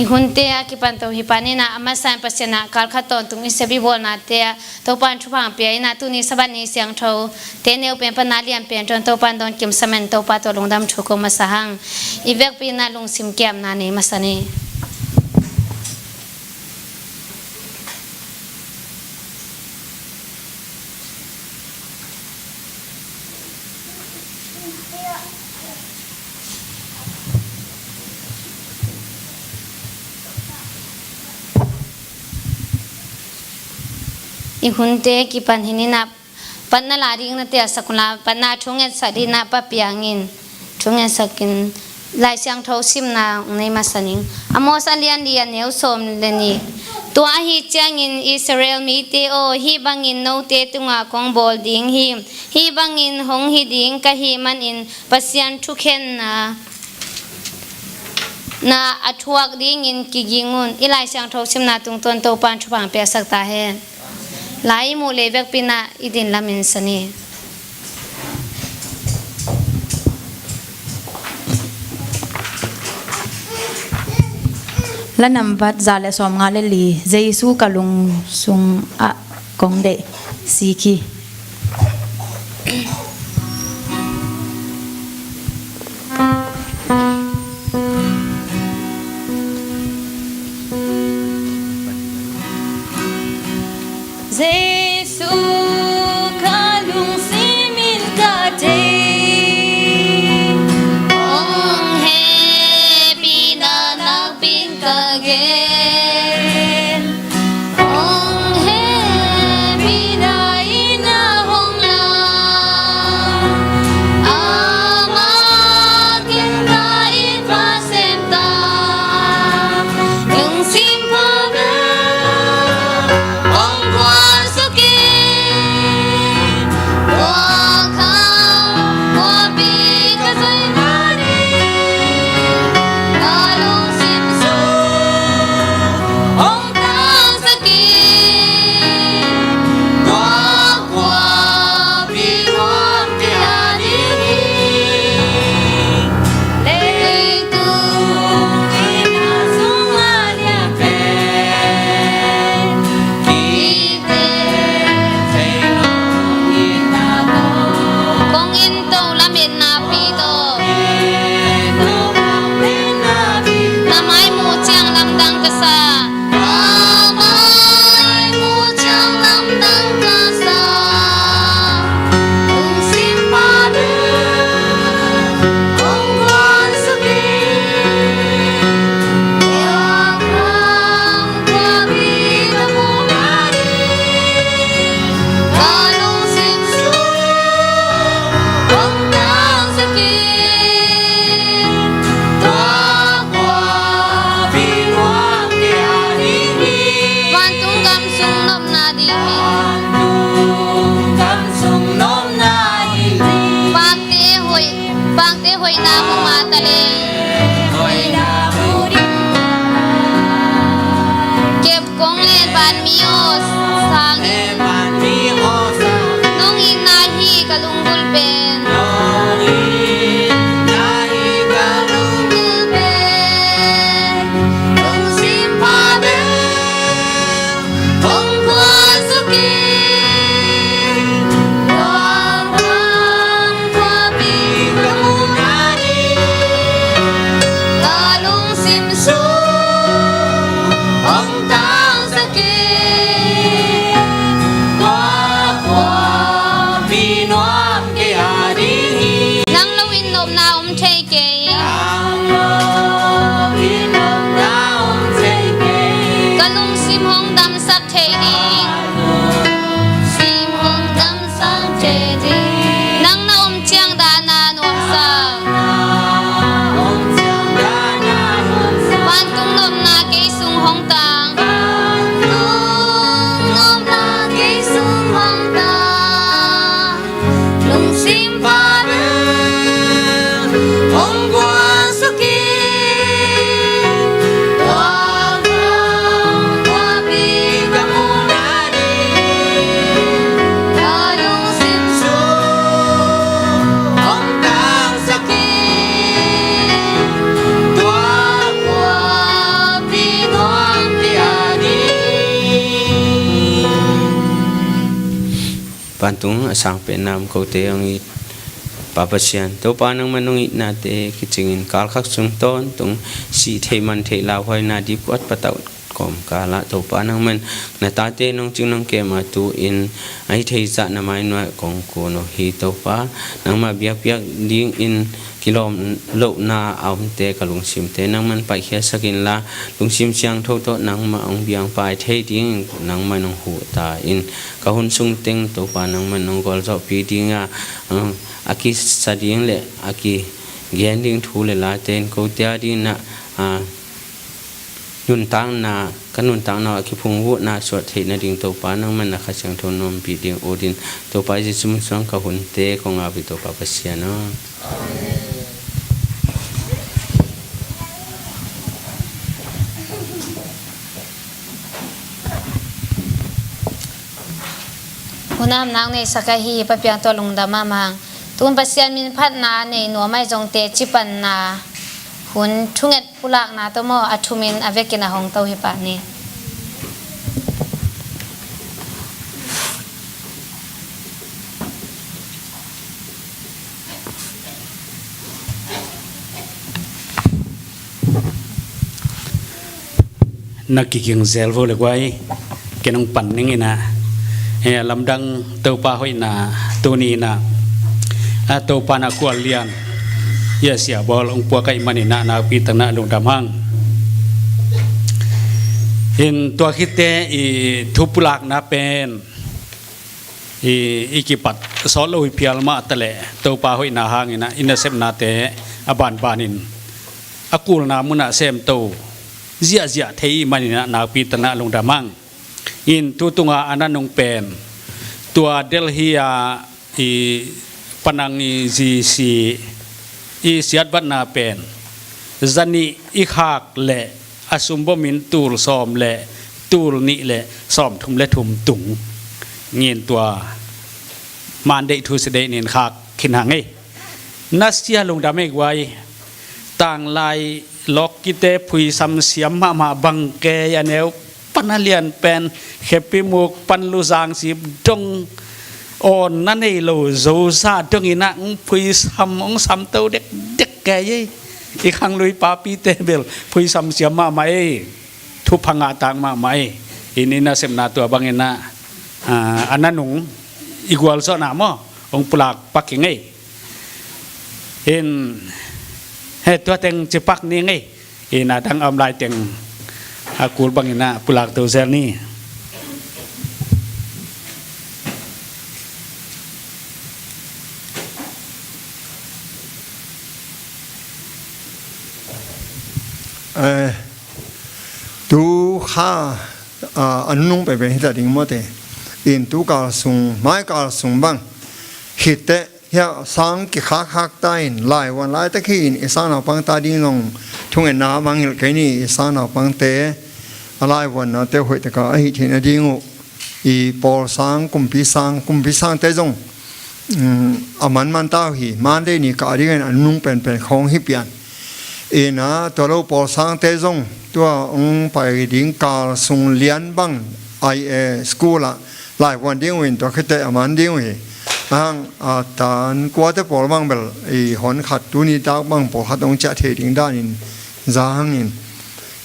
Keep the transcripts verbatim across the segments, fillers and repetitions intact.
I hunte a kipan to hi panin ah, a masa in Pasian ah kalkhat tawntung i sep i bawlnate ah Topa'n thupha pia in ah, tuni Sabbath ni siangtho te neu pen pan a lian pen tawh Topa'n dawn kim sa man, Topa tawh lungdam thu ko masa hang. I vekpi in ah lungsim kiamna nei masa ni. I hunte kipan hi ni in ah, patna la ding na telsak un la, patna thu ngetsak ding na Pa Piang in thu ngetsak in, Lai Siangtho simna hong nei masa ning. Amos a lian li, a neu sawm le nih. Tua ahih ciangin Israel mite aw, hih bangin note tungah kong bawl ding hi. Hih bangin hong hi ding ka hih manin Pasian thukhenna na a thuak dingin kiging un. I Lai Siangtho simna tungtawn Topa'n thupha piaksak ta hen. Lai i muh leh vekpi in ah i din lamen sa ni. La nambat za le sawmnga le li, Jesu ka lung sungah kong deih, sik hi. Jesu ka lungsim in ka thei, hong hehpihna nakpi in ka gen. Hong hehpihna in a hong lam, amah ken ka it Pasian ta, lungsim pha bel hong guansak in. Tua khang guahpi ka zaina ding, ka lungsim sung hong tangsak in. Tua guahpi nuamte a ding hi. Leitung in a sung a lian pen, kong en to lametna pi tawh, na mai muh ciang lamdang ka sa. Na mai muh ciang lamdang ka sa. Lungsim pha bel hong guansak in. Tua khang guahpi ka muhna ding, ka lungsim sung hong tangsak in. Tua guahpi nuamte a ding hi. Vantung gam sung nopna ding hi. Vantung gam sung nopna ding hi. Pakte hoih, pakte hoihna mu mah ta leh, hoihna mu ding. Kep kong len vanmi aw, sang in. Nong itna hi ka lunggulh pen. Lungsim pha bel hong guansak in. Tua khang guahpi ka muhna ding, Vantung a sang pen nam kote hong it Pa Pasian, Topa nangman hong itnate kicingin kalkhak sung tawntung sih theih man theih lauhuaina dipkuat patauh kawmkalah Topa nangman na tate nong cing nong kem a tu-in a hi theizah na mainuai kong kun uh hi. Topa nangmah biakpiak dingin kilawm lohna a omte ka lungsimte nangman paihkhiasak inla, lungsim siangtho tawh nangmah hong biangpai thei dingin nangman hong huh ta in. Ka hun sung teng Topa nangman hong gualzawhpih dinga, a kisa ding le a kigen ding thu le late in kote a dingin ah, a, nuntakna, ka nuntakna ah kiphungvuhna suah theih nading Topa nangman na Kha Siangtho na ompih ding ut in, Topa Jesu min suang ka hunte kong ap hi Topa Pasian aw. Hunam nau neisak ahi Pa Piang tua lungdam mahmah hang. Tun Pasian min phatna nei nuam ahi zongte cipanna hun thunget pulakna tawh maw a thumin a vekin a hong to hi pah ni. Na kiging zel vo le guai, ken hong pan ning in ah. Eh, lamdang Topa hoihna tuni in ah, a Topa na kual lian, ia sia bawl hong puak ahih manin ah nakpi takin ah lungdam hang. In tua khit teh i thupulakna pen i, i kipat sawt lo hi phial mah ta leh Topa hoihna hangin ah i nasepnate a banbanin a kulna munah semto ziahziah thei ahih manin ah nakpi takin ah lungdam hang. In tu tunga a na nung pen tua Delhi a i Panang i G C i siatvatna pen zanih i khak le a sumbomin tul sawm le tul nih le sawmthum le thum tung ngin tua Monday, Tuesday nin khak khin hang ei. Na sia lungdam ei guai. Tanglai lawk kite phuisam siam mahmah bang kei a neu pan a lian pen khepi muk pan luzang sip dong awn na nei lo zoza dong in ah hong phuisam hong samto dekdek kei ei. I khanglui papite bel phuisam siam mahmah ei. Thupha ngahtak mahmah ei. In i nasepna tua bangin ah, ah, a na nung i gualzawhna maw hong pulak pak ing ei. In he tua teng cipak ni ngei. In a dang a om lai teng a kul bangin ah pulak to zel ni. Eh, tu kha, ah, a nunung peuhpeuh hi ta ding mawte. In tu kal sung, mai kal sung bang khit teh hiah sang kikhakkhak ta in, laivuan laitak hi in i sang naupangte a ding zong thungetna mangngilh kei ni. I sang naupangte a laivuannate hoih taka a hih theih nading uh i pawlsang, kumpisang, kumpisangte zong, um, a manman ta uh hi. Monday ni kah dingin a nunung penpen khawng hi pian. In a tua lo pawlsangte zong tua hong pai ding kal sung lian bang I A school ah laivuan ding uh in tua khit teh a man ding uh hi. Ahang a tan kuate pawl bang bel i hon khat tuni tak bang pawlkhat hong ciah thei ding danin za hangin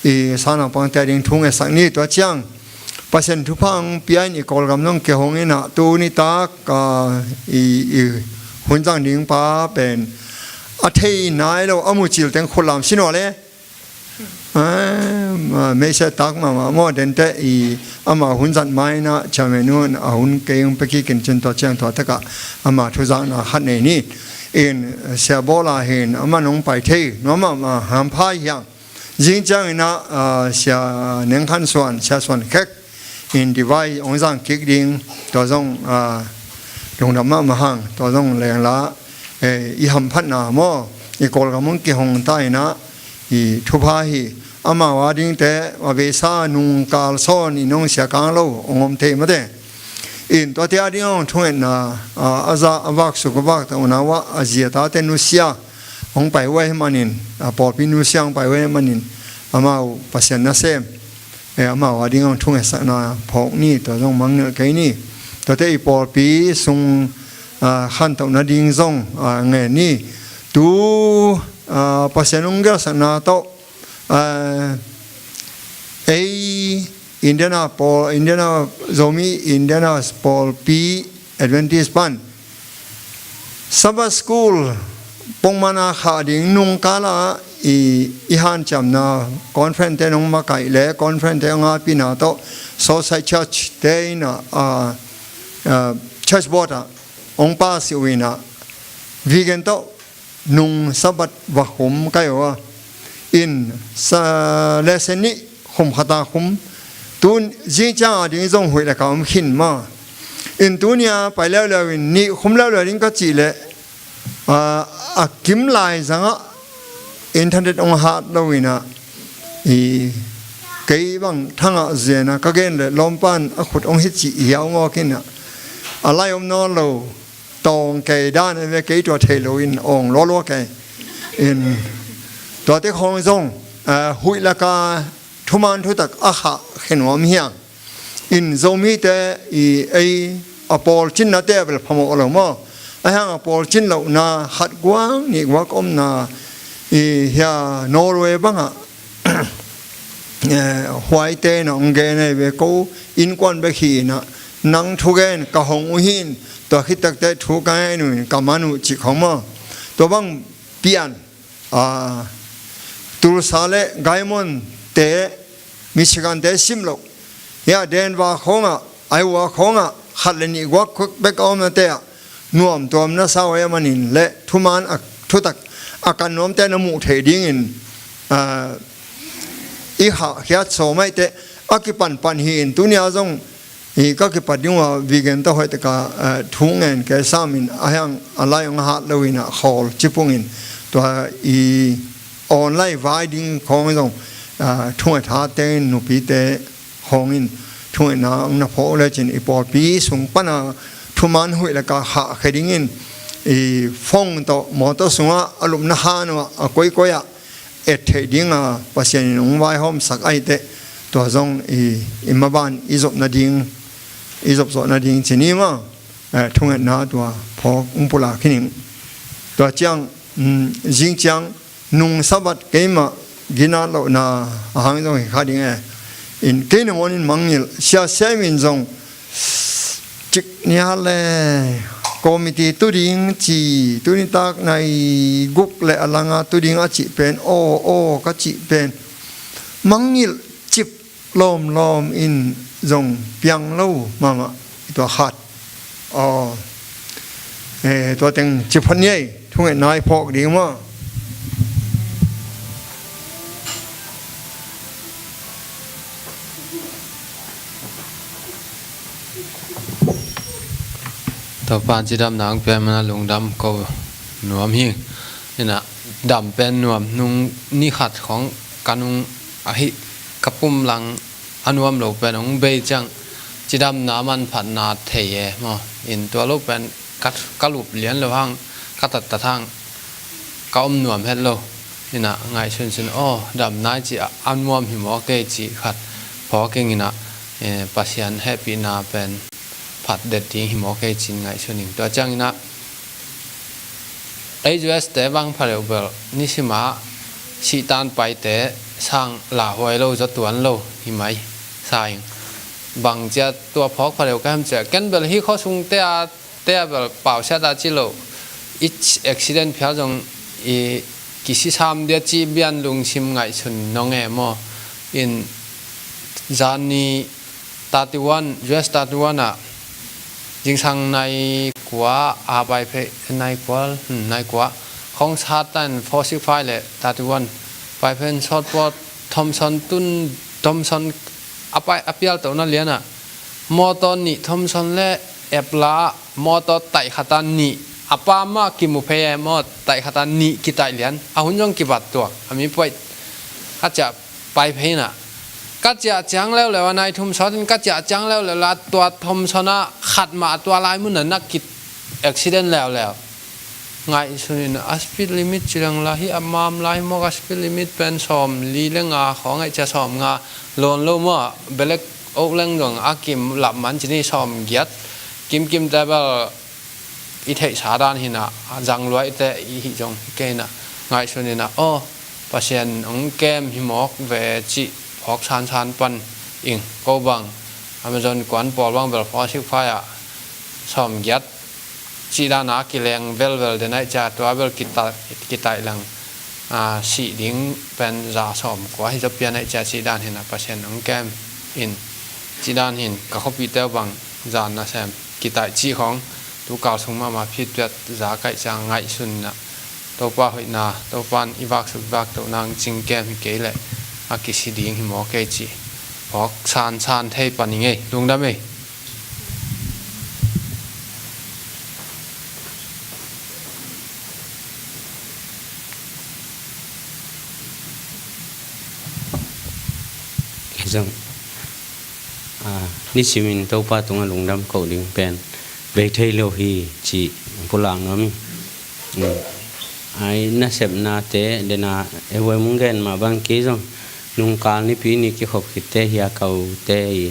i sang naupangte a ding thu ngetsak ni. Tua ciang Pasian thupha hong pia in i Kawlgam zong kihong in ah tuni tak, ah, i, i hun zang ding pa pen a thei nai lo a mucil teng khut lam sin aw le. Ah, ma, meisa tak mahmah maw, dente i ama hun zat ma in ah chairman un a hun kei hong pia kik in cin tua ciang tua takah ama thuzakna khat nei ni. In Sia Bawla hin aman hong pai thei nuam mahmah, hampha hiang. Zing ciangin ah, ah, Sia Neng Khan Suan, Sia Suan Khek in divai hong zang kik ding, tua zong, ah, lungdam mahmah hang, tua zong lengla, eh, i hamphatna maw, i Kawlgam hong kihong ta in ah, i thupha hi. Amau a dingte a beisa nung kal sawn in hong sia kang lo hong om thei mate. In tuate a ding hong thungetna, ah, a za a vak suk a vak ta unau ah a zi a tate nusia hong pai uh ahih manin, a pawlpi nusia hong pai uh ahih manin amau Pasian nasem, eh, amau a ding hong thungetsakna phawk ni. Tua zong mangngilh kei ni. Tuate i pawlpi sung, ah, khantoh nading zong, ah, ngen ni. Tu, ah, Pasian hong gelsakna tawh, ah, ei Indiana pawl, Indiana Zomi Indiana pawlpi Adventist pan Sabbath School pongmana khah ding nungkala i, i hanciamna conference te nong makaih le conference te a ngapina tawh Southside Church te in a, a, a, church board ah hong pass uh in a, weekend tawh nung Sabbath va khum kai uh a, in sa lesson nih khum khata khum, tun zing ciang a ding zong huih le ka om khin ma. In tunia pai leuleu in nih khum leuleu ding ka cih leh, a, a kim lai zangah internet hong hat lo in a, i kei bang thangah zen a ka gen le lawmpan a khut hong hi cih i au ngawk in a, a lai om nawn lo, tawng kei dan a ve kei tua thei lo in awng lualua kei in, tuate khawng zong, a, huih laka thuman thutak a khah khe nuam hiang. In Zomite i ei a pawl cinnate a bel phamawh lo maw? A hiang a pawl cin lohna khat guak nih guak omna i hia Norway bangah, eh, huaite na hong gen ei ve ko innkuan bek hi in a, nang thugen ka hong uh hi in, tua khit takte thu ka ngen uh in ka man uh cih khawng maw? Tua bang pian, a, Tulsa le Gaimon te, Michigan te sim lo. Hia Denver khawngah, Iowa khawngah khat le nih guak bek a omnate ah nuam tuamna sa uh a manin le thuman a thutak a kan nuamte na muh theih dingin, a, i khahkhiat sawm aihte a kipanpan hi in tunia zong i ka kipat ding uh a weekend tawh hoih taka, a, thu ngen kei sam in a hiang a lai hong hat lo in a khawl cipung in tua i online vai ding khawng zong, a, thungaithate in nupite khawng in thungaihna hong na phawk lecin i pawlpi sung pana thuman huih laka khah khe dingin i phone tawh mawtaw sungah a lupna han uh a koikoi ah et theih dinga Pasian in hong vaihawmsak aihte tua zong i, i maban i zop nading, i zop zawh nading ci ni maw, eh, thungaihna tua phawk hong pulak hi ning. Tua ciang, um, zing ciang nung Sabbath keimah ginat lohna a hang zong hi kha ding e. In kei na muan in mangngilh, Sia Sem in zong cik nia le committee tu ding ci, tuni tak nai guk le a langa tu ding a cih pen, aw, aw, ka cih pen mangngilh cip lawmlawm in zong piang lo mahmah tua khat. Aw, eh, tua teng ci phot ni ei, thungaihna i phawk ding maw? Topa cidamna hong pia mana lungdam ko nuam hi. Ina dam pen nuam nung ni khat khong ka nung ahi ka pum lang a nuam lo pen hong bei ciang cidamna manphatna thei e maw? In tua lo pen ka, ka lup lian lo hang ka tattat hang ka om nuam het lo. Ina ngaihsun sun aw dam nai ci a, a nuam hi maw kei ci khat phawk ing ina, eh, Pasian hehpihna pen phat det ding hi maw kei cin ngaihsun ing. Tua ciang ina ei U S te bang phareuh bel nisima sihtan paite sang lauhuai lo zaw tuan lo hi mai sa ing. Bang cia tua phawk phareuh ka hem cia ken bel hi khuasung te a te a bel pausiat a ci lo. I accident phial zong i kisisam dia ci bian lungsim ngaihsun nong e maw? In zani thirty-one, U S thirty-one ah zingsang nai kua a pai phei nai kua, hmm, nai kua khong satan four six five le thirty-one pai phen sawt pawt Thomson tun Thomson a pai a pial tona liana mawtaw nih Thomson le epla mawtaw taih khata nih a pa mah kimu phei e maw taih khata nih kitaih lian a hun zong kibat tuak a mi puaih ka ciah pai pheina ka ciah ciang leuleu a nai thum sawtin ka ciah ciang leuleu la tua Thomson a khat mah a tua lai mun a nak ki accident leuleu. Ngaihsun in a speed limit ci leng la hi a mam la hi mawk a speed limit pen sawm li le nga khawng aih cia sawm nga lawn lo maw a belek ok leng dong a kim lap man ci ni sawm giat Kimkimte bel i theihsa dan hinah, a zangluaite i hih zong hi kei hinah, ngaihsun hinah, aw, Pasian hong kem hi mawk ve cih phawk sansan pan ing. Ko bang Amazon kuan pawl bang bel four six five ah sawmgiat cih dana kileng velvel den aih cia, tua bel kita-, kitaih leng, a, sih ding pen za sawm kua hi zaw pian aih cia cih dan hinah Pasian hong kem in, cih dan hin ka khuapihte bang za nasem kitaih cih khawng tukal sung mahmah phitpiat za kaih ciang ngaihsun inah, Topa hoihna, Topan i vaksuk i vaktoh nang cingkem hi kei leh a kisi ding hi maw kei cih phawk sansan thei pan i ngei. Lungdam ei. Zong, a, nisimin Topa tungah lungdam koh ding pen bei thei lo hi cih pulak nuam ing. Mm. Ai nasepnate dena ehuai mung gen mah bang kei zong nungkal nipi ni kikhop khitte hia ka ute i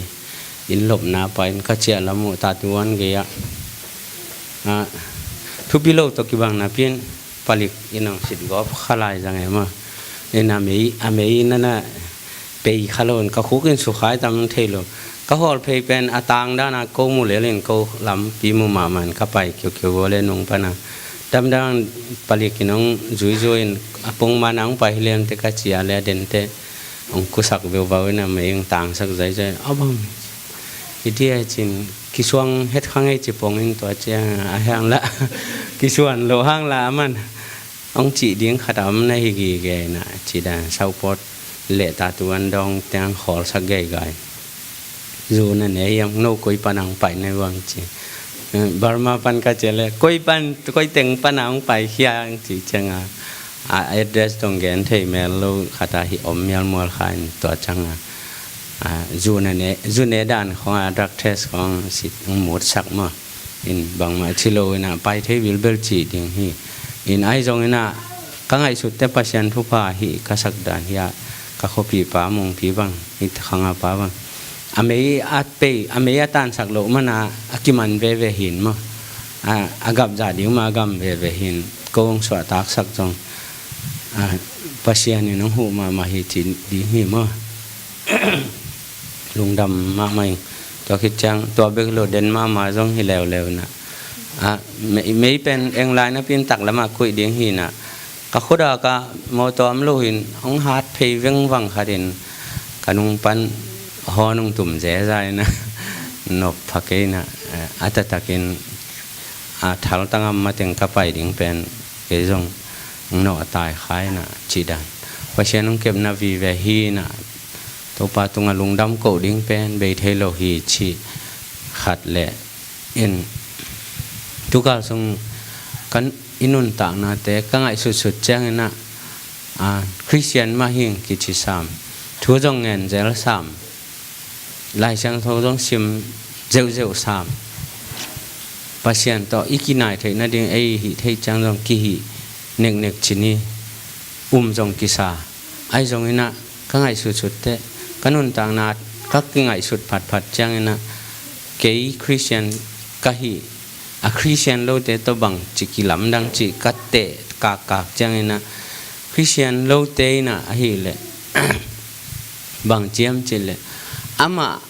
inn lopna pain ka ciah lam uh tatuan gei ah, a, thupi lo tawh kibang napi in palik in hong sit gawp kha lai zang e maw. In a mei, a mei nana pei kha lo in ka khuk in sukhai tam thei lo. Ka hawl phei pen a tang dana ko mu lel in ko lampi mu mahmah in ka pai kiukiu go le nung pana damdang palik in hong zuizui in a pong mana hong pai hi lem te ka cia le a den te hong kusak veuvau in a mei hong tangsak zaizai a bang. Hiti a cin kisuang het kha ngei ci pong in tua ciang a hang la kisuan lo hang la a man. Hong cih ding khat a om na hi gige na, ci dan Southport le tatuan dong teng khawlsak gaigai. Zu na ne hiam, no koi pan hong pai na hiam ci. Burma pan ka ci le, koi pan, koi teng pan hong pai hiam ci ciang a, a address dong gen thei mel lo khat a hi om mial mual kha in tua ciang a, a, zu na ne, zu ne dan khong a drug test khong sit hong mut sak maw. In bangmah ci lo in a pai thei bilbel cih ding hi. In ahi zong in a ka ngaihsut te Pasian thupha hi ka sak dan hi a ka khuapi pa mungpi bang hi khanga pa bang. A mei a pei, a mei a tansak loh mana a kiman veve hin maw. A, a gap zah ding ma a gam veve hin ko hong suahtaksak zong. A, Pasian in hong huh mahmah hi cih ding hi maw. Lungdam mahmah ing. Tua khit ciang tua bek lo den mahmah zong hi leuleu na. A, mei, mei pen eng lai napi in tak lamah kuih ding hi na. Ka khuda ka mawtaw om lo hin hong hat phei vengvang khat in ka nung pan hawn hong tum zezai na. Nop pha kei na, a, a taktakin a thaltang am mateng ka pai ding pen kei zong hong nawh a tai khai na cih dan. Pasian hong kepna vive hi na. Topa tungah lungdam koh ding pen bei thei lo hi cih khat le in tukal sung kan i nuntaknate ka ngaihsutsut ciangin ah, a, Khristian mah hing kici sam, thu zong ngen zel sam, Lai Siangtho zong sim zeuhzeuh sam. Pasian tawh i kinai theih nading ei hih theih ciang zong kihih neknek cin hi, um zong kisa. Ahi zongin ah ka ngaihsutsut teh, ka nuntakna ka kingaihsut phatphat ciangin ah kei Khristian ka hi, a Khristian lote tawh bang ci kilamdang cih ka teh kakkak ciangin ah Khristian lote in ah ahih leh bang ciam cih leh amah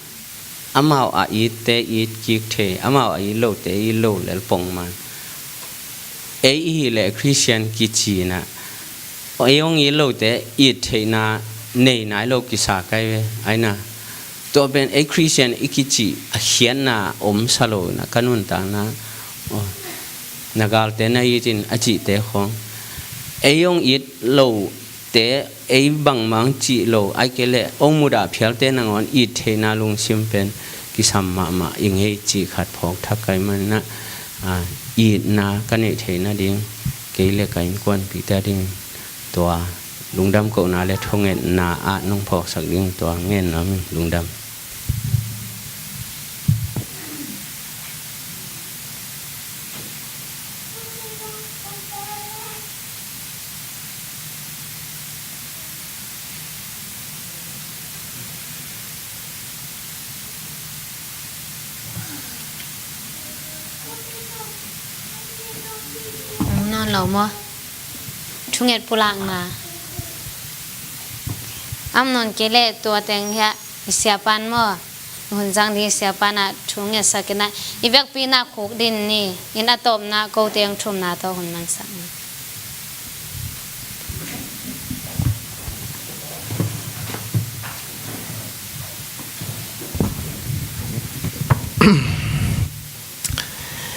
amau a itte it kik thei, amau a it lote it lo lel pongman. Ei i hih leh Khristian kici in ah ei hong it lote it theihna nei nai lo kisa kai ve. Aina tua pen ei Khristian i kici a khiatna om sa lo in ah ka nuntakna, aw, na galte na it in a cihte khawng ei hong it lo te ei bangmah hong cih lo, ahih kei leh hong mudah phialte nangawn it theihna lungsim pen kisam mahmah i ngei cih khat phawk thak kai man in ah, a, itna ka neih theih nading kei le ka innkuanpihte ading tua lungdam kohna le thungetna ah nong phawksak ding tua ngen nuam ing. Lungdam. Au maw? Thunget pulakna. Amnon kei leh tua teng hiah i siapan maw? Hun zang ding i siapan ah thungetsak in ah i vekpi na khuk din ni. In a tawpna ko teng thumna tawh hun mansak ni.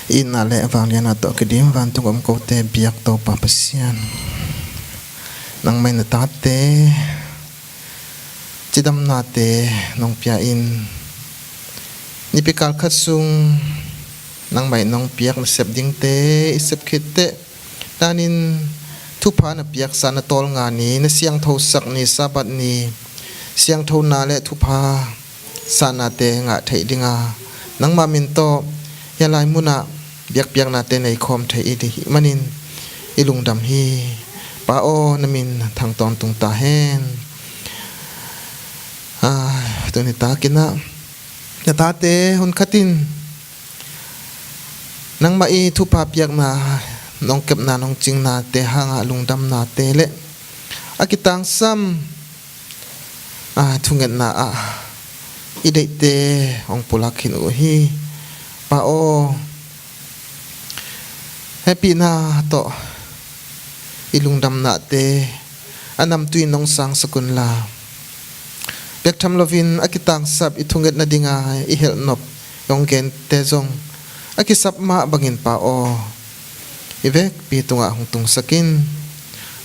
Itna le vangliatna tawh kidim vantung om kote biak Topa Pasian, nangmah in na tate cidamnate nong pia in, nipi kal khat sung nangmah in nong piak na sep dingte i sep khit teh, danin thupha na piaksa na tawlnga ni, na siangthosak ni, Sabbath ni, siangthona le thupha sahnate ngah theih dinga nangmah min tawh hia lai munah biakpiaknate nei khawm thei i hih manin i lungdam hi. Pa aw, na min thang tawntung ta hen. Ah, tuni takin ah na tate hun khatin nangmah i thupha piakna, nong kepna, nong cingnate hangah lungdamnate le a kitangsam, a, thungetna ah i deihte hong pulak khin uh hi. Pa aw, hehpihna tawh i lungdamnate a namtui in nong sangsak unla, bek tham loin a kitangsap i thunget nadinga i helhnop i hong gente zong a kisap mah bangin, Pa aw, i vekpi tungah hong tungsak in.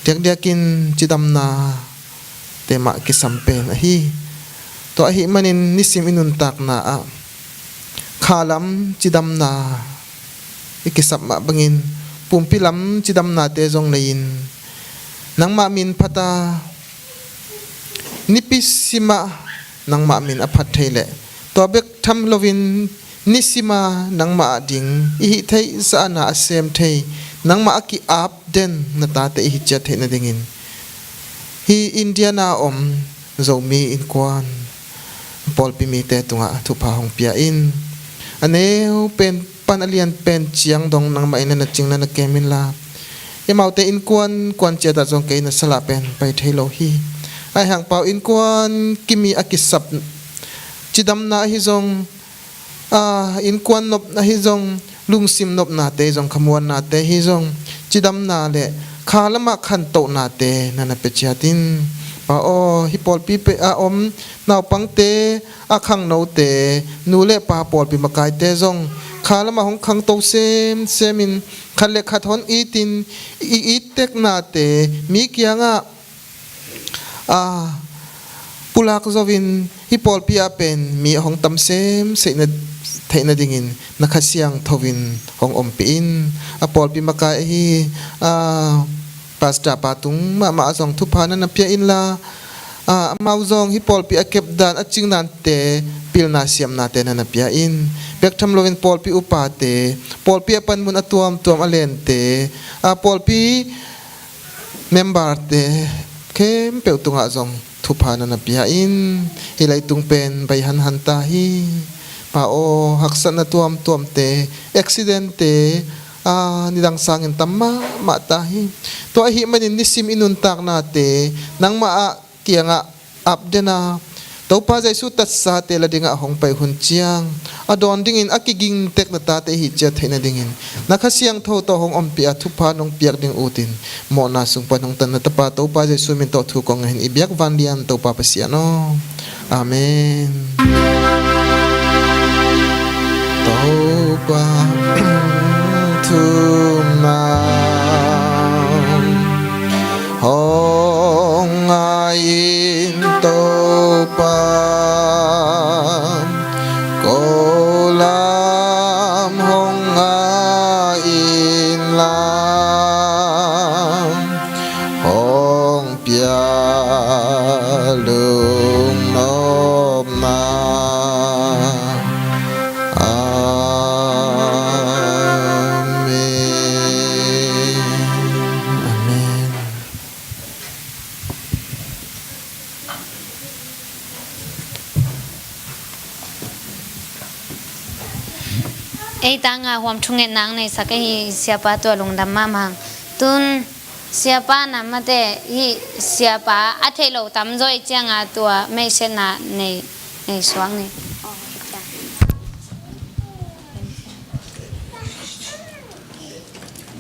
Diakdiakin cidamnate mah kisam pen ahi. Tua ahih manin nisim i nuntakna ah kha lam cidamna i kisap mah bangin pumpi lam cidamnate zong nei-in, nangmah min phat a, nipi simah nangmah min a phat thei leh, tua bek tham loin nisima nangmah ading i hih theih zahna a sem thei, nangmah a ki-ap den na tate i hi ciat theih nadingin hih Indiana a om Zomi innkuan pawlpi mite tungah thupha hong pia in. A neu pen pan a lian pen ciang dong nangmah in na na cing na na kem inla, amaute innkuan kuan ciatah zong kei na sal ah pen pai thei lo hi. Ahi hang Pa aw, innkuan kimi a kisap cidamna ahi zong, a, innkuan nop ahi zong, lungsim nopnate hi zong, khamuannate hi zong, cidamna le kha lamah khantohnate na na pia ciat in. Pa aw, hih pawlpi pe a om naupangte, a khangnote, nu le pa, pawlpi makaite zong kha lamah hong khangto semsem in, khat le khat hon itin, i itteknate mi kiangah, a, pulak zo-in hih pawlpi ah pen mi a hong tam semsem na, theih nadingin na Kha Siangtho in hong ompih in. A pawlpi makai ahi, a, pastor pa tung mahmah ah zong thupha na na pia inla, a, amau zong hih pawlpi a kepdan, a cingdante pilna siamnate na na pia in. Bek tham loin pawlpi upate, pawlpi a panmun a tuamtuam a lente, a, pawlpi memberte khempeuh tungah zong thupha na na pia in. Hih leitung pen bai hanhan ta hi. Pa aw, haksatna tuamtuamte, accidentte, a, nidang sangin tam mahmah ta hi. Tua ahih manin nisim i nuntaknate nangmah ah kiangah ap den a, Topa Jesu tatsate la dingah hong pai hun ciang a dawn dingin a kiging tek na tate i hi ciat theih nadingin na Kha Siangtho tawh hong ompih a, thupha nong piak ding utin mawhna sung pan hong tan na Tapa Topa Jesu min tawh thu kong ngen hi, i biak vanlian Topa Pasian aw. Amen. Topa thumna hong ngai-in Topa, ko lam hong ngai-in la, hong pia lungnopna. Amen. Amen. Ei tanga huam thungetna ang neisak ahi siapa tua lungdam mahmah. Tun siapa na mate hi, siapa a theih lo tamzaw i cianga tua meihsetna nei, nei suak ni.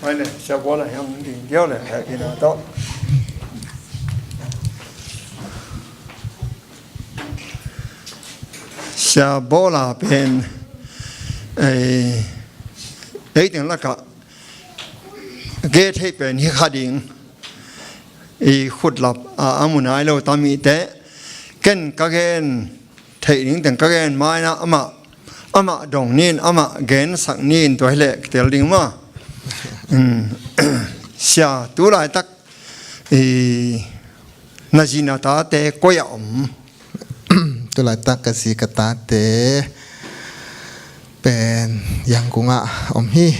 Mai le, siapa la hiang ding diau le, happy na tawh. Sia Bawla pen ei, ei teng lakah gei theih pen hi kha ding. I khutlap a, a mu nai lo tam i teh, ken ka gen theih ding teng ka gen maina amah, amah dong nin, amah gensak nin, tua hileh kitel ding maw. Sia, tu laitak i na zi na tate koi a om? Tu laitak ka zi ka tate pen Yangon ah om hi.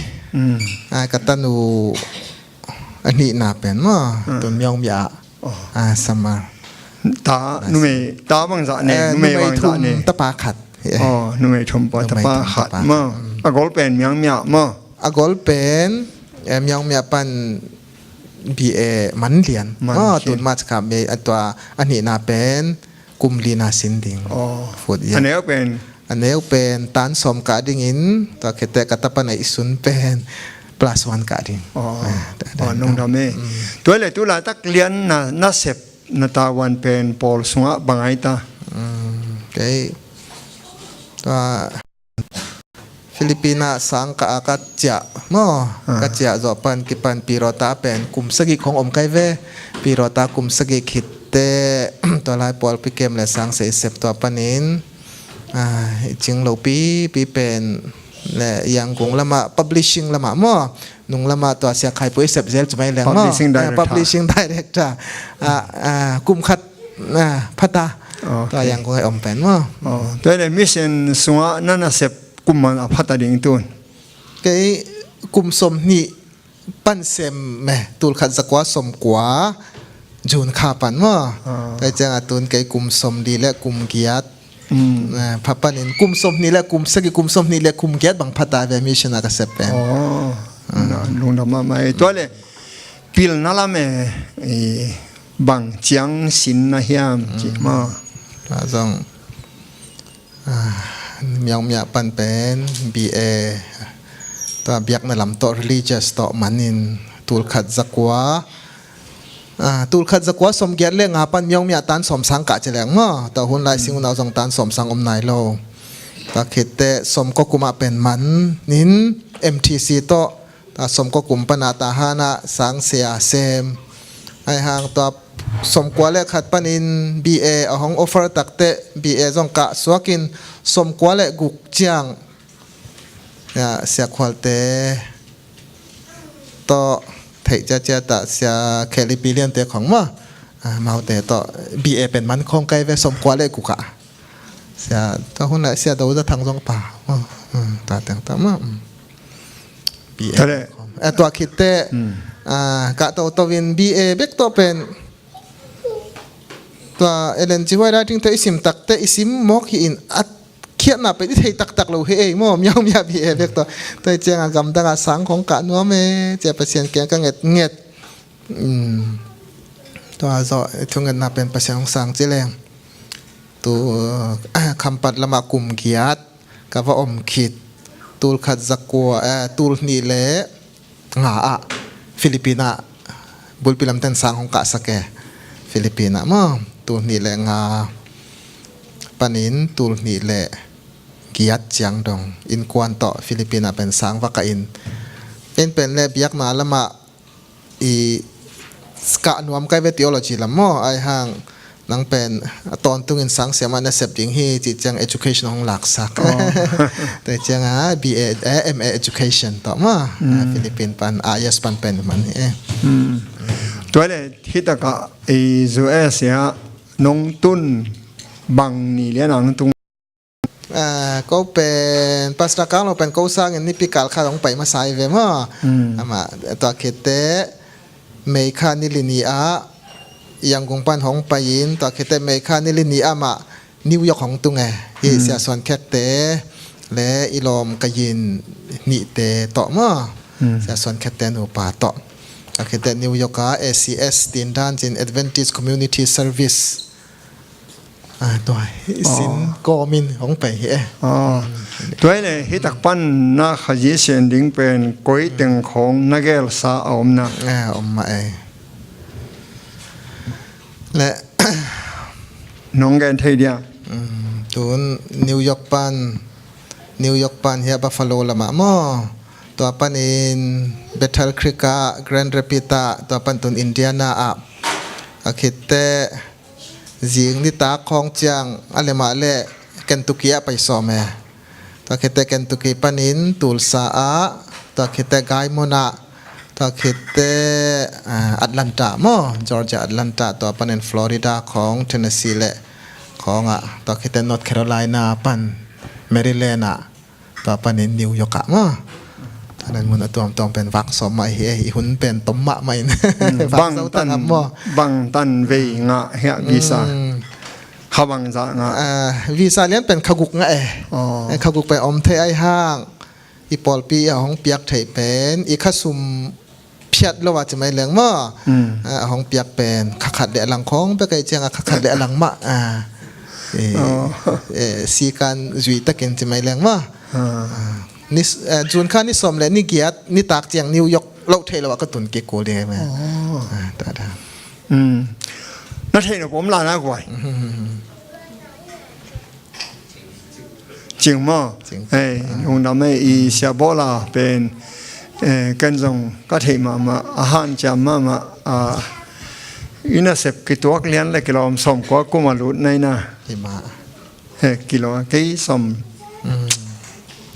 Ai, ka tanu a nihna pen maw, tun Myaungmya ah, Samar. Ta numei, ta bangzah ne, numei bangzah ne? Tapa khat. Numei thum pa tapa khat maw. A gol pen Myaungmya maw. A gol pen Myaungmya pan B A man lian. Tun March kha May a tua a nihna pen kum lina sin ding. Fourth year. A neu pen? A neu pen tan sawm kah dingin, tua khit teh ka tapa na i sun pen plus one kah ding. Nungdam e. Tua le tu laitak lian na, na sep na tavuan pen pawl sungah bang ai ta? Kei tua Philippines ah sang kah a ka ciah maw, ka ciah zawh pan kipan Pirota pen kum sagih khong om kai ve. Pirota kum sagih khit teh tua lai pawlpi kem le sang se i sep tua panin i cing lopi pi pen le Yangon lamah publishing lamah maw, nung lamah tua Sia Khai Pu i sep zel cu mai leng maw. Publishing director. Kum khat phata tua Yangon ai om pen maw. Tua le mission sungah na na sep kum man a phata ding tun? Kei kum sawm hnih pan sem me, tul khat zakua sawm kua June kha pan maw. Kei ciang a tun kei kum sawm li le kum giat pha panin kum sawm hnih le kum sagih, kum sawm hnih le kum giat bang phata ve mission a ka sep pen. Lungdam mahmah e. Tua le pilna lam e, bang ciang sin na hiam cih maw. Tua zong Myaungmya pan pen B A tua biakna lam tawh religious tawh manin tul khat zakua, tul khat zakua sawm giat le nga pan Myaungmya tan sawm sang kah ci leng maw. Tua hun lai sing unau zong tan sawm sang om nai lo. Tua khit teh sawm kua kum ah pen manin M T C tawh ta sawm kua kum pan a ta hanah sang sia sem. Ai hang tua sawm kua le khat panin B A a hong offer tak teh B A zong kah suakin sawm kua le guk ciang Sia Khualte tawh theih ciacia ta Sia Kheli Piliante khong maw, amaute tawh B A pen man khong kai ve sawm kua le guk ah. Sia, tua hun lai Sia Do Za Thang zong pa. Ta teng ta ma. Tua khit teh kah toto in B A bek tawh pen tua Ellen G White writing tawh i sim tak teh i sim mawk hi in a khiatna pen i thei taktak lo hi ei maw, Myaungmya B A bek tawh. Tua i ciangah gamdangah sang khong kah nuam e cia Pasian kiang ka ngetnget. Tua zawh i thungetna pen Pasian hong sang ci leng. Tu Khampat lamah kum giat ka va om khit. Tul khat zakua, eh, tul hnih le nga ah Philippines ah bulpi lamten sang hong kahsak e. Philippines ah maw, tul hnih le nga panin tul hnih le giat ciang dong innkuan tawh Philippines ah pen sang va kah in. Ken pen le biakna lamah i kah nuam kai ve theology lam maw, ai hang nang pen a tawntungin sang siamah na sep ding hi cih ciang education hong laksak. Tua ciangah B A, eh, M A education tawh maw. Philippines pan, I E S pan pen man hi e. Tua le hitakah i U S A ah nong tun bang ni lian ang nong tung? Ah, ko pen Pastor Kang Lo pen ko sangin nipi kal khat hong pai masa hi ve maw. Amah tua khit teh May kha ni li ni ah Yangon pan hong pai in, tua khit teh May kha ni li ni ah amah New York hong tung e. Hi Sia Suan Khekte le i lawm ka yin nihte tawh maw. Sia Suan Khekte nupa tawh. Tua khit teh New York ah A C S, tindan cin Adventist Community Service. Ah, tua hi sin kawmin hong pai hi e. Tua hi le, hi tak pan na Khazih sian ding pen koi teng khawng na gelsa a om na? Ah, om mah e. Le nong gen thei dia? Tun New York pan, New York pan hi a Buffalo lamah maw. Tua panin Battle Creek ah, Grand Rapids ah, tua pan tun Indiana ah. A khit teh zing nitak khawng ciang a le mah le Kentucky ah pai sawm e. Tua khit teh Kentucky panin Tulsa ah, tua khit teh Guymon ah, tua khit teh, ah, Atlanta maw, Georgia Atlanta, tua panin Florida khawng, Tennessee le khawng ah, tua khit teh North Carolina pan Maryland ah, tua panin New York ah maw. Tua nan mun a tuamtuam pen vak sawm mah hi e, i hun pen tom mahmah in. Vak zo ta ngam maw. Bang tan vei ngah hiah visa? Kha bangzah ngah? Ah, visa lian pen kha guk ngah e. Eh, kha guk pen om thei ai hang. I pawlpi a hong piak theih pen i kha sum phiat lo a ci mai leng maw. Ah, a hong piak pen kha khat le a lang khawng bek ahi ciang a kha khat le a lang mah. Ah, eh, sikan zui takin ci mai leng maw. Ah, ni, eh, June kha ni sawm le ni giat nitak ciang New York loh theih lo a ka tun kik kul ding ahi maw. Ah, ta ta. Na theih nop om la na guai. Cing maw? Cing. Hei, lungdam ei, i Sia Bawla pen, eh, ken zong ka theih mahmah, a hanciam mahmah, a, i nasep kituak lian le kilawm sawmkua kum a lut na hi na. Hi mah. He, kilawm, kei sawm.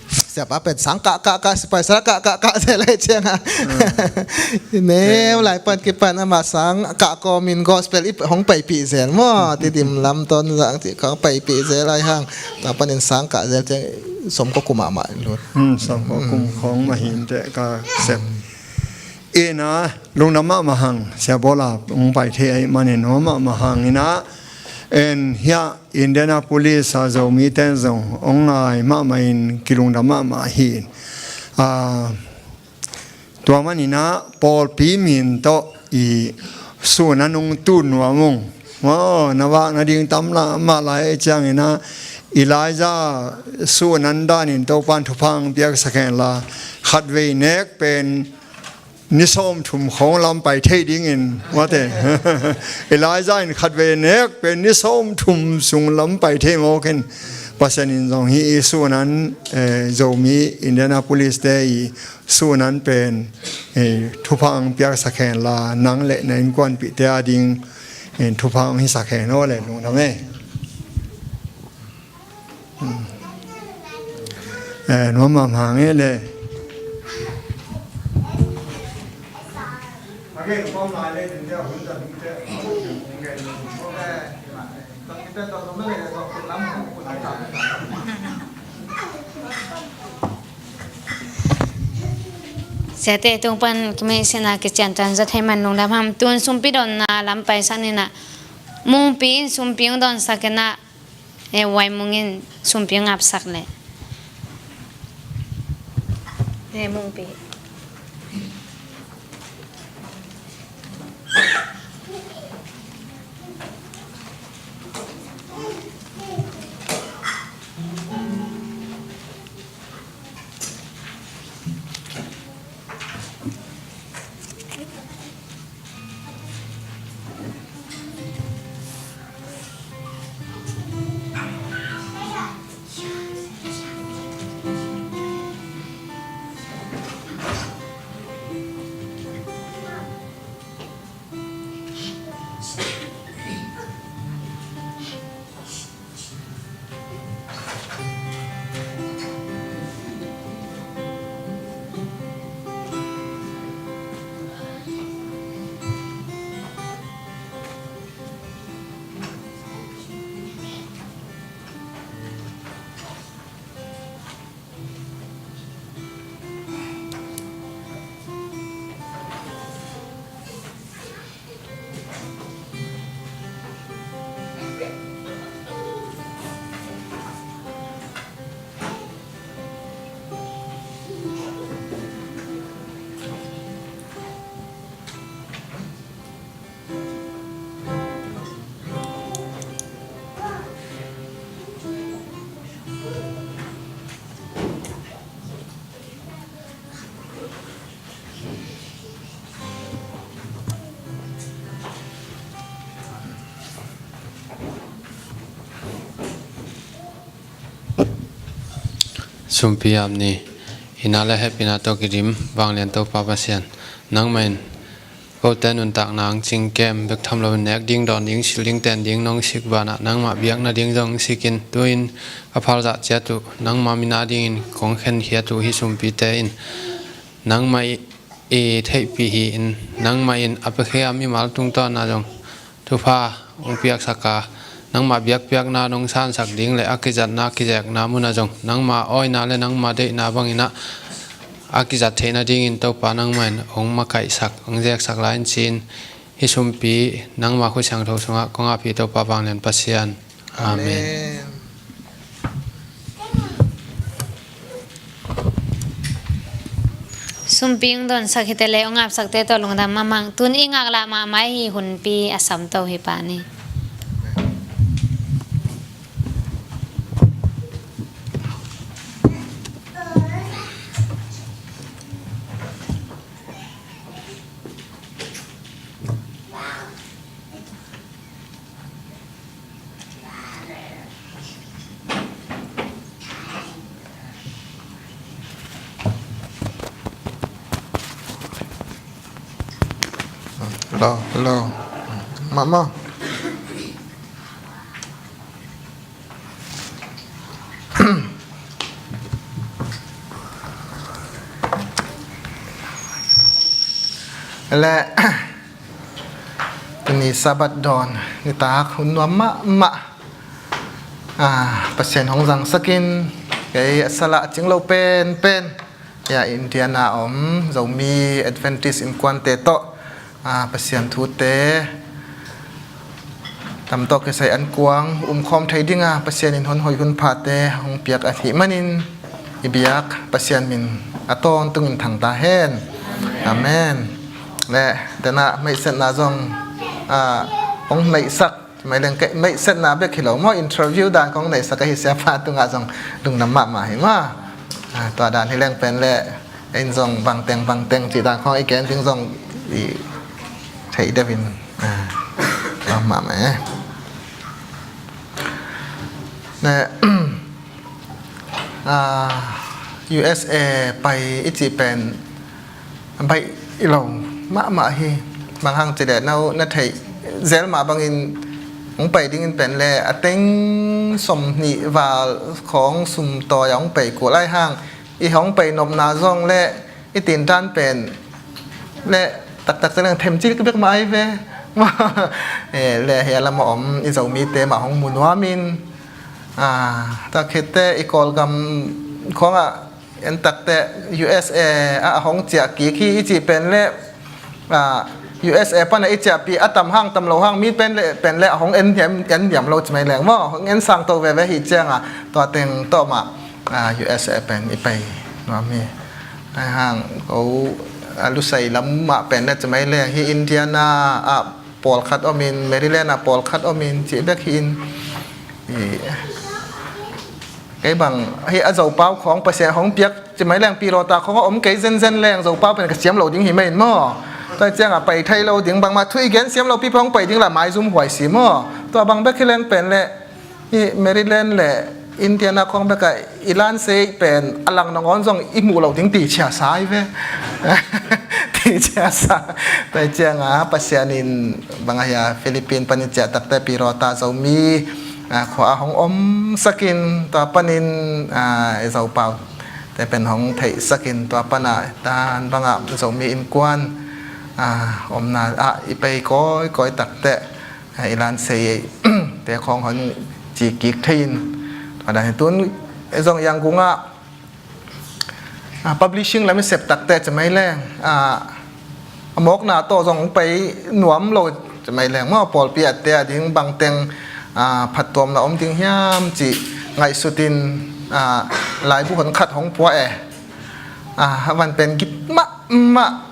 Siapa pen sang kah, kah, kah, sipai sara kah, kah, kah, zel lai ciang a. Neu lai pan kipan ama sang kah kawmin gospel i hong paipih zel maw. Tedim lam Tonzang ci khawng paipih zel ai hang. Tua panin sang kah zel ciang sawmkua kum mahmah lut. Sawmkua kum khawng mah hi inteh ka sep. Ina lungdam mahmah hang, Sia Bawla hong pai thei ahih manin nuam mahmah hang ina. En hiah Indianapolis a Zomite in zong hong ngai mahmah in kilungdam mahmah hi. Ah, tua manin ah pawlpi min tawh i sun a nung tun nuam ung. Maw, na vak nading tam la mah lai ciangin ah Elijah sun an danin Topan thupha piaksak hen la, khatvei nek pen ni sawmthum khawng lam pai thei dingin, mate. Elijah in khatvei nek pen ni sawmthum sung lam pai thei mawk in, Pasian in zong hih i sun an, eh, Zomi Indianapolis te i sun an pen, eh, thupha piaksak hen la, nang le na innkuanpihte a ding, eh, thupha hisak hen aw le lungdam e. Eh, nuam mahmah hang e le. Siate tung pan kimeisena kiciantan zat hei man lungdam ham. Tun sumpi donna lam paisak nina. Mungpi in sumpi ung donsak ina. E, Waimung in sumpi ngapsak le. E, Mungpi. Sumpi ap ni. Ina le hehpihna tawh kidim vanglian Topa Pasian, nangmah in kote nuntakna hong cingkem bek tham loin nek ding, dawn ding, sil ding, ten ding nong sik banah nangmah biakna ding zong hong sikin, tu-in ka phalzah ciat uh, nangmah min a dingin kong khenkhiat uh hih sumpite in nangmah i, i theihpih hi-in, nangmah in a piakhia mimal tungtawna zong thupha hong piaksak a, nangmah biakpiakna nong sansak ding le a kizatna kizekna munah zong nangmah awina le nangmah deihna banginah a kizat theihna dingin Topa nangmah in hong makaihsak, hong zeksak lai in ci-in, hih sumpi nangmah khusiangtho sungah kong ap hi Topa vanglian Pasian. Amen. Amen. Sumpi hong dawnsak hite le hong apsakte tawh lungdam mahmah. Tun i ngaklah mahmah hi hunpi a samto hi pah ni. Hello, hello. Mama. Le, tuni Sabbath dawn nitak hun nuam mahmah, ah, Pasian hong zangsakin, kei a sala a cing lo penpen, ya, Indiana om Zomi Adventist innkuante tawh, ah, Pasian thute tam tawh kisai an kuang umkhawm thei dinga Pasian in hun hoih hun phate hong piak ahih manin, i biak Pasian min a tawntungin thang ta hen. Amen. Le, dena meihsetna zong, ah, hong neihsak, mai leng kei, meihsetna bek hi lo maw, interview dan kong neihsak ahi siapa tungah zong lungdam mahmah hi maw. Ah, tua dan hi leng pen le, in zong bangteng bangteng cih dan khong i gen ding zong i theih deuhin, ah, mahmah e. Ne, ah, U S A pai i cih pen baih i lo mahmah hi. Bang hang cih leh no na theih zel mah bangin hong pai dingin pen le a teng sawmhnih val khawng sum tawi a hong pai kul ai hang, i hong pai nopna zong le i tintan pen le taktak te leng themcik bek mah ai ve. Eh, le hia lam a om i Zomite mah hong mu nuamin, ah, tak khit teh i Kawlgam khawngah en tak teh U S A ah a hong ciah kik hi i cih pen le, ah, U S A pan a i ciahpih a tam hang tam lo hang mi pen le, pen le a hong en hiam, en hiam lo ci mai leng maw, hong en sang to veve hi cianga tua teng tawh mah, ah, U S A pen i pai nuam hi. Ai hang ko, ah, Lusei lam mah pen le ci mai leng hi Indiana ah pawlkhat omin, Maryland ah pawlkhat omin cih bek hi in. I, kei bang hi a Zopau khawng Pasian hong piak ci mai leng pilawta khawng a om kei zenzen leng Zopau pen ka siam lo ding hi mai in maw. Tua ciangah pai thei lo ding bangmah thu i gen siam lo pipa hong pai ding la maizum huai si maw. Tua bang bek hi leng pen le i Maryland le Indiana khawng bekah i lansei pen a lang nangawn zong i muh lo ding ti ciasa hi ve. Ti ciasa. Tua ciangah Pasian in bang a hia Philippine panin ciah takte pilawta Zomi, ah, khua a hong omsakin tua panin, ah, i Zopau te pen hong theihsakin tua pana tan bangah Zomi innkuan, ah, omna ah i pei kawikawi takte, ah, i lansei te khawng hong ci kik thei in. Tua dan hi tun zong Yangon ah, ah, publishing lam i sep takte ci mai leng, ah, a mawkna tawh zong hong pai nuam lo ci mai leng maw, pawlpi a te a ding bangteng, ah, phattuamna om ding hiam cih ngaihsutin, ah, laibu hon khat hong pua e. Ah, a van pen git mahmah,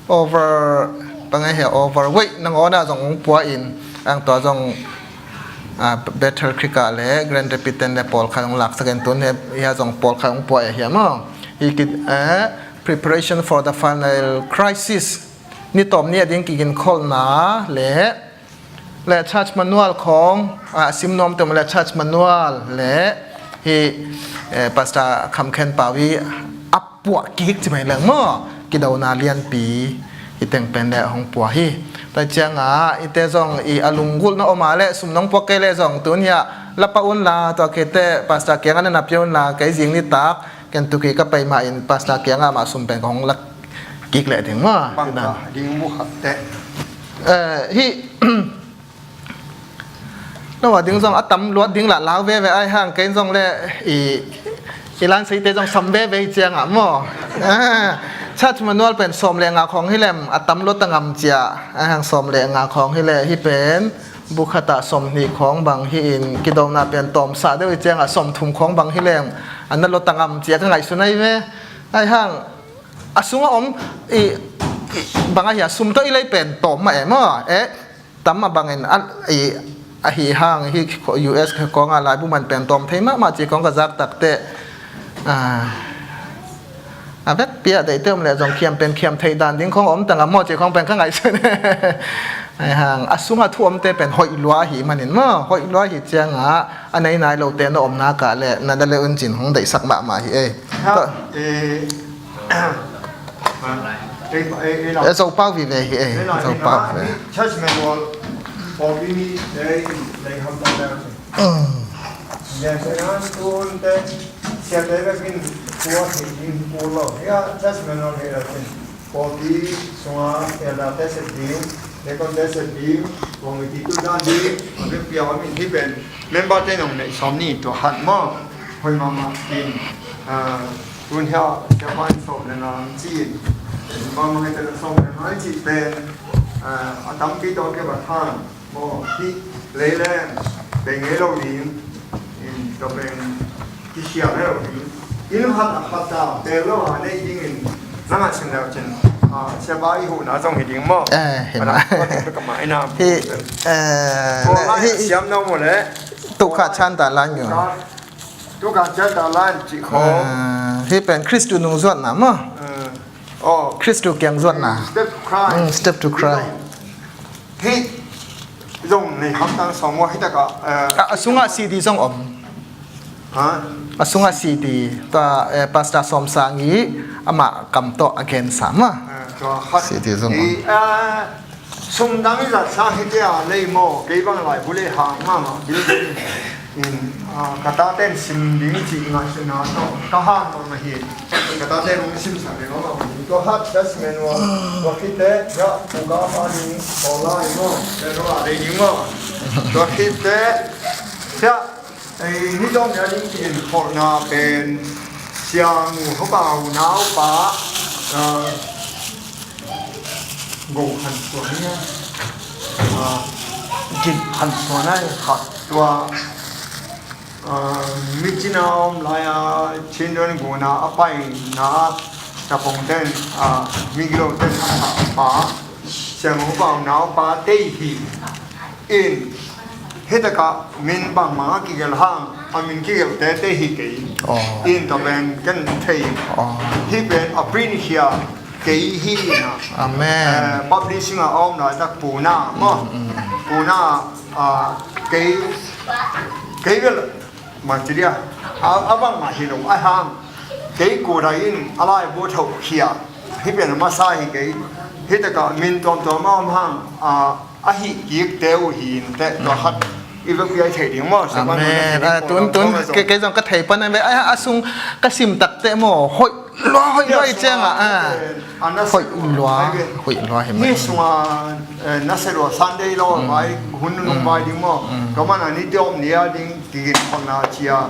over, bang a hia, overweight nangawn ah zong hong pua in, ang tua zong, ah, Battle Creek ah le Grand Rapids ten le pawlkhat hong laksak in tun hia zong pawlkhat hong pua e hia maw. Hi kit, eh, Preparation for the Final Crisis, ni tawm ni a ding kiginkholhna le, le Church Manual khawng, ah, sim nuam te maw le Church Manual le hi Eh, Pastor Kham Khen Pau hi a puah kik ci mai leng maw, kidona lianpi i teng pen le hong pua hi. Tua ciangah i te zong i a lunggulhna om a le sum nong puak kei le zong tun hiah la pah un la, tua kei te Pastor kiangah na na pia un la, kei zing nitak Kentucky ka pai mah in Pastor kiangah mah sum pen ka hong lak kik leh ding maw. Bang ding mu khat te. Eh, hi No, a ding zong a tam luat ding lah lau veve ai hang, kei zong le i, i lan seite zong sam veve hi ciangah maw. Ah, church manual pen sawm le nga khawng hi lem, a tam luat a ngam cia ai hang, sawm le nga khawng hi le hi pen bu khatah sawm hnih khawng bang hi in kidona pen tawmsah deuh hi ciangah sawm thum khawng bang hi lem, a na luat a ngam cia ka ngaihsun ai ve. Ai hang a sungah om i, i bang ahi a sum tawh i lei pen tawm mah e maw. Eh, tam a bangin a, i, ahi hang hi U S kawngah laibu man pen tawm thei mahmah ci kawng ka zak takte, ah, a vekpi ah deihte om leh zong khiam pen khiam theih dan ding khawng om tangam maw ci khawng pen ka ngaihsun. Ahi hang a sungah thu omte pen hoih lua ahi manin maw, hoih lua ahi ciangah a nei nai lote na omna kah le na da le un cin hong deihsak mahmah hi ei. Eh, Zopau vive hi eh, Zopau vive. Church manual pawlpi mi te in lei hamtang deuh. Mm. Jan te nan tun te siate vekin tua hi ding kul lo. Hia church manual hi lo cin pawlpi sunga elder te sep ding, deacon te sep ding, committee tu dan ding, a vekpi a om in hi pen member te nong neih sawm ni tua khat maw. Hoih mahmah in, ah, tun hia siapa in sawm le nga ci in, mahmah hia te sawm le nga ci pen, ah, a tampi tawh kei va than. Maw, hih lei leng bei ngei lo ding, in tua pen kisiam ngei lo ding. Inn khat a khat a tel lo a nei dingin na ngaihsun leu cin, ah, siapa i huhna zong hi ding maw? Eh, hi mah. Hih, eh, tua lai hih siam no maw le? Tukha chan ta lan nyo. Tukha chan ta lan cih khawng. Eh, hih pen Khristu nung zuatna maw? Eh, oh. Khristu kiang zuatna. Step to Christ. Mm, step to Christ. Hih zong nei hamtang sawm maw, hih takah, eh, a, a sungah C D zong om. Ha? A sungah C D, tua, eh, Pastor Sawm Sang i amah kam tawh a gensa mah. Eh, tua khat. C D zong om. I, eh, sum dang i zat sang hi tia lei maw, kei bang laibu le hang mahmah. In, ah, ka taten sim ding cih ngaihsutna tawh ka hang mahmah hi. Ka taten hong simsak ding mahmah hi. Tua hat judgment maw, tua khit teh, ya, pu ka pa ding, kawl lai maw, tua ding maw. Tua khit teh, ya, ei, ni dong ya ding in khawlna pen, Siang Hu Pau naupa, ah, Go Khan Suan hi a, ah, Gin Khan Suan a khat tua, ah, mi cina om lai-a Chin Don Guna a paina tapong ten, ah, mi gilo ten a thah pa Siang Hu Pau naupa tei hi. In, hih takah min bangmah a kigelh hang, a min kigelhte tei hi kei. Oh. In, tua pen ken thei. Oh. Hih pen a print khia kei hi na. Amen. Eh, publishing a om laitak Puna maw. Mm, mm, mm. Puna, ah, kei, kei bel Matiria, a, a bangmah hi lo, a hang. Kei kudai in a laibu tho khia. Hih pen a masa hi kei. Hih takah min tuamtuam a om hang, a, a hih kik teu hi in teh, tua khat. I vekpi a i theih ding maw? Amen. Ah, tun, tun, kei, kei zong ka thei pan a ve. A, a sung ka sim tak teh maw? Hoih lua, hoih lua i ciangah, ah. Hoih lua, hoih lua hi mai. Ni sunga, eh, na se lua Sunday lua vai, hun nung vai ding maw. Ka man a ni tiawm ni a ding kigin khawlna cia.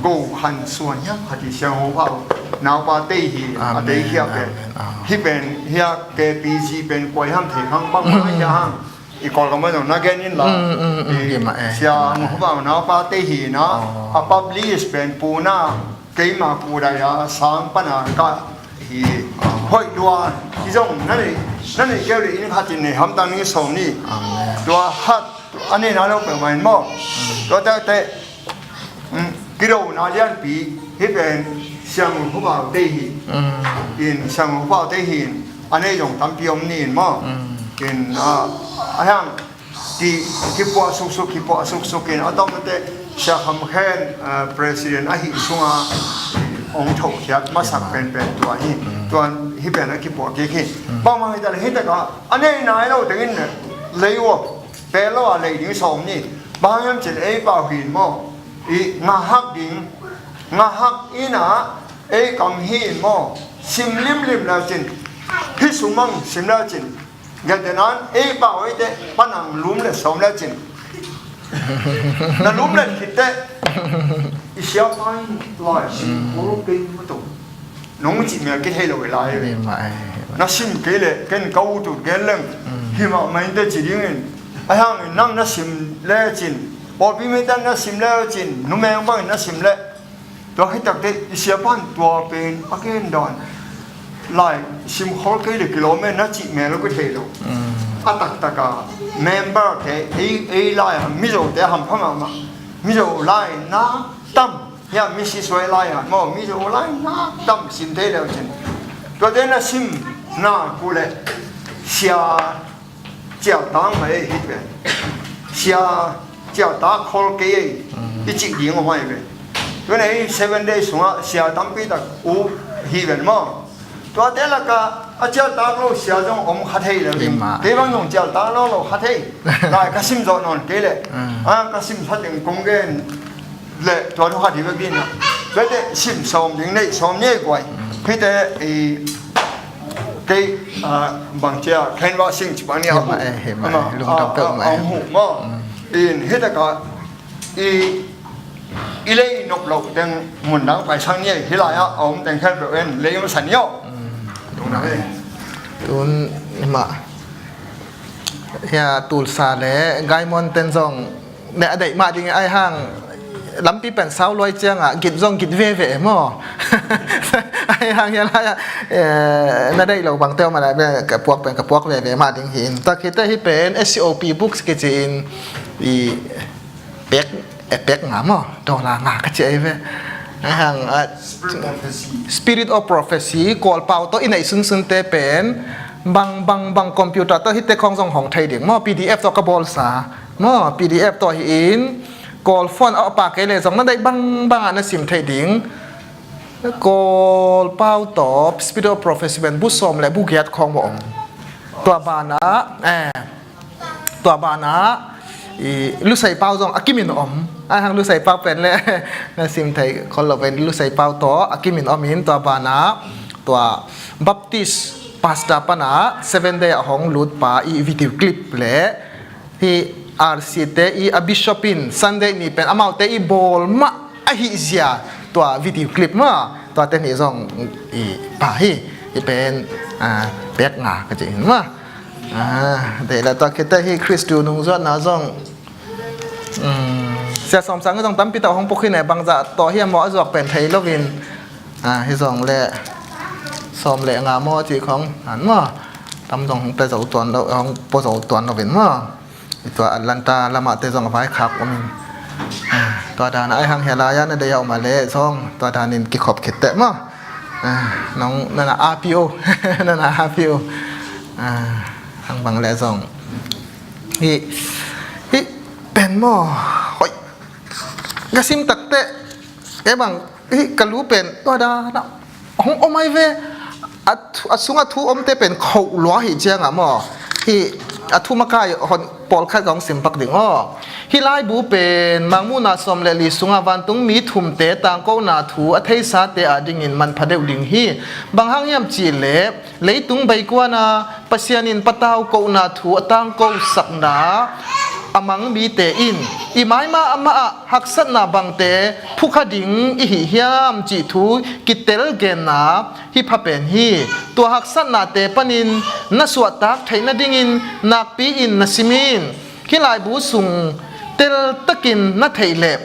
Go Khan Suan hiam khat hi Siang Hu Pau naupa tei hi, a tei hi a pen. Amen, amen. Hih pen hi a K P G pen kua hiam thei khang bang mah hi a hang. I Kawlgam ah zong na gen in la. Mm, mm, mm, i, hi mah e. Siang Hu Pau naupa tei hi na. Oh. A publish pen Puna keima kudai a sang pan a ka hi. Oh. Hoih lua. Hi zong na nei, na nei keu le inn khat in nei hamtang ni sawm ni. Amen. Tua khat a neihna lo peuhmah in maw. Mm. Tua teh teh. Mm, kidona lianpi, hih pen Siang Hu Pau tei hi. Mm. In Siang Hu Pau tei hi in, a nei zong tampi om ni in maw. Mm. In, ah, a hiang, Ti kipuah suksuk, kipuah suksuk in a tawmate Sia Kham Khen, ah, president ahi sunga hong thokhiat masak penpen tua hi. Tuan hih pen a kipuah kik hi. Bangmah hi ta le hih takah a nei nai lo tengin lei uh a, pel lo a lei ding sawm ni. Bang hiam cih le ei pau hi in maw, i ngahak ding, ngahak in a ei kam hi in maw, sim limlim le cin, hih sumang sim le cin, Gentehna in ei pau eite panang lum le sawm le cin. Na lum le khitte i siapa in lai sim khol kei maw to. Nong cih mel kithei lo i lai. Ni mah, eh. Na sim kei le ken ka ut ut gen leng. Hi mahmah in te ci dingin. Ahi hangin nang na sim le cin. Pawlpi mite na sim le cin. Numeng bangin na sim le. Tua khit takteh i siapa in tua pen a gen dan. Lai sim khol kei le kilawm e na cih mel lo kithei lo. A taktaka member te ei, ei lai-a Mizote hampha mahmah. Mizo lai nak tam. Hia misi suai lai-a maw Mizo lai nak tam sim thei le cin. Tuate na sim nak uh le sia cialtak mah ei hi pen. Sia cialtak khol kei ei i cih ding om ahi pen. Tuna ei Seven Day sungah sia tampi tak uh hi pen maw. Tuate lakah a cialtak lo sia zong om kha thei lo ding. Kei bang zong cialtak lo lo kha thei. Lai ka sim zawh nawn kei le. A ka sim sa ding kong gen le tua thu khat hi bek ding a. Tuate sim sawm ding nei sawm ni ei guai. Hite i kei bangcia khenvah sing ci bang ni a huh. Hema, eh, hema, eh, lungdam peuh mah, eh. A huh maw. In hitakah i, i lei nop loh teng mundang paisang ni ei hi lai-ah a om teng khenpeuh en lei masa ni aw. Lungdam ei. Tun mah hia Tulsa le Gaimon ten zong ne a deih mah ding ahi hang lampi pen sau luai ciangah git zong git veve maw. Ahi hang hia lai-ah, eh, na deih lo bangte om a lai ka puak pen ka puak veve mah ding hi in. Tua khite hih pen S C O P books kici in i pek, eh, pek nga maw dollar nga ka ci ahi ve. Ahi hang, ah, Spirit of Prophecy, Kawl pau tawh i neih sunsunte pen bang bang bang computer tawh hite khong zong hong thei ding maw, P D F tawh ka bawlsa. Maw, P D F tawh hi in, Kawl font a pa kei le zong na deih bangbang ah na sim thei ding. Kawl pau tawh Spirit of Prophecy pen bu sawm le bu giat khawng maw om. Tua banah, eh, tua banah i Lusei pau zong a kimin om. Ahi hang Lusei pau pen le na sim thei khol lo pen Lusei pau tawh a kimin om in tua banah tua Baptist pastor pana Seven Day a hong lut pa i video clip le hih R C te i a bishop in Sunday ni pen amaute i bawl mah ahih zia tua video clip mah tua te nih zong i pa hi. I pen, ah, pek nga ka ci in mah. Ah, deih la tua khite hih Khristu nungzuatna zong, um, sia sawm sang zong tampi tawh hong puk hi ne bangzah tawh hiam maw a zuak pen thei loin. Ah, hi zong le sawm le nga maw ci khong an maw tam zong hong pe zo tuan lo, hong pua zo tuan loin maw. Tua Atlanta lamah te zong a vaikhak om in. Ah, tua dan a ai hang hia lai-ah na deih a om a leh zong tua danin kikhop khit teh maw. Ah, nong nana R P O, nana R P O. Ah, hang bang leh zong hi, hi pen maw. Hoih, ka sim tak teh kei bang hi ka lu pen tua dan a hong om ai ve. A thu, a sung a thu omte pen khoh lua hi ciangah maw, hi a thu makai hon pawlkhat ka hong simpak ding aw. Hi laibu pen Mangmuhna sawm le li sungah vantungmi thumte tangkona thu a theisate adingin manpha deuh ding hi. Bang hang hiam cihleh leitung beikuana Pasian in patau kohna thu a tangkosakna a mang mite in i maima amah ah haksatna bangte phukha ding i hi hiam cih thu kitel genna hi pha pen hi. Tua haksatnate panin na suahtak theih nadingin nakpi-in na sim in. Hi laibu sung teltakin na theih leh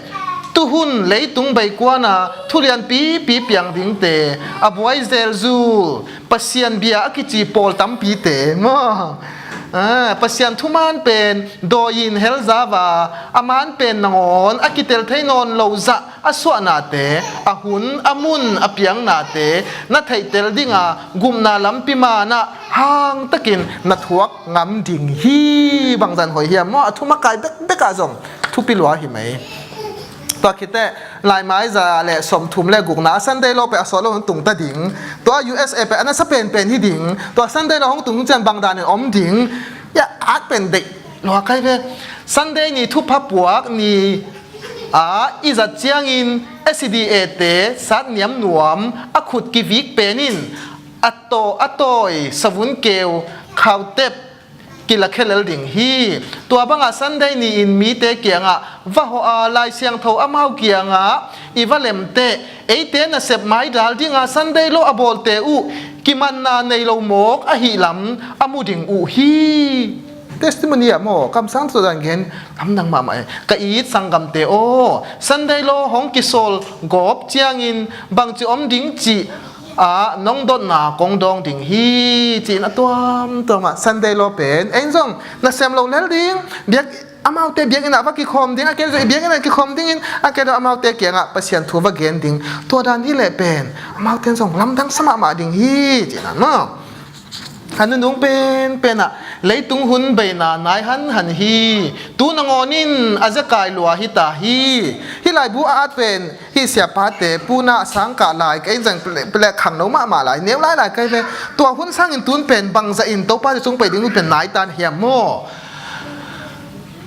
tuhun leitung beikuana thulianpipi piang dingte a buai zelzul Pasian bia a kici pawl tampite maw. Ah, Pasian thuman pen dawi in hel zau a, a man pen nangawn a kitel thei nawn lo zah a suahnate, a hun a mun a piangnate na theihtel ding a, gupna lampi man ah hangtakin na thuak ngam ding hi. Bangzah in hoih hiam maw? A thu makai bekbek ah zong thupi lua hi mai. Tua khit teh laimai za le sawmthum le gukna Sunday law pen a sawt lo hong tung ta ding. Tua U S A pen a nasa penpen hi ding. Tua Sunday law hong tung ciang bangdan in om ding. Ya, at pen deih lua kai ve. Sunday ni thupha puak ni a i zat ciangin S D A te sat niam nuam a khut kivik pen in a taw, a tawi savun keu khautep kilakhia lel ding hi. Tua bangah Sunday ni-in mite kiangah va hawh a, Lai Siangtho amau kiangah i va lem teh, eite nasep maidal dinga Sunday law a bawlte uh kimanna nei lo mawk ahih lam a mu ding uh hi. Testimony ah maw, kamsang tua dan gen lamdang mahmah e. Ka it sanggamte aw, Sunday law hong kisawl gawp ciangin bangci om ding cih ah nong dotna kong dawng ding hi, ci-in a tuamtuam ah Sunday law pen ei zong nasem lo lel ding, biak, amaute biakinn ah va kikhawm ding, a kei zong i biakinn ah kikhawm dingin, a kei zong amaute kiangah Pasian thu va gen ding. Tua dan hi leh pen amaute zong lamdang sa mahmah ding hi, ci-in ah maw. A nunung penpen ah leitung hun beina nai hanhan hi. Tu nangawn in a zekai lua hi ta hi. Hih laibu a at pen hih siapate puna a sangkah lai, ka in zang pele khangno mahmah lai, neu lailai kai ve. Tua hun sangin tun pen bangzah in Topa Jesu hong pai ding hun pen nai tan hiam maw?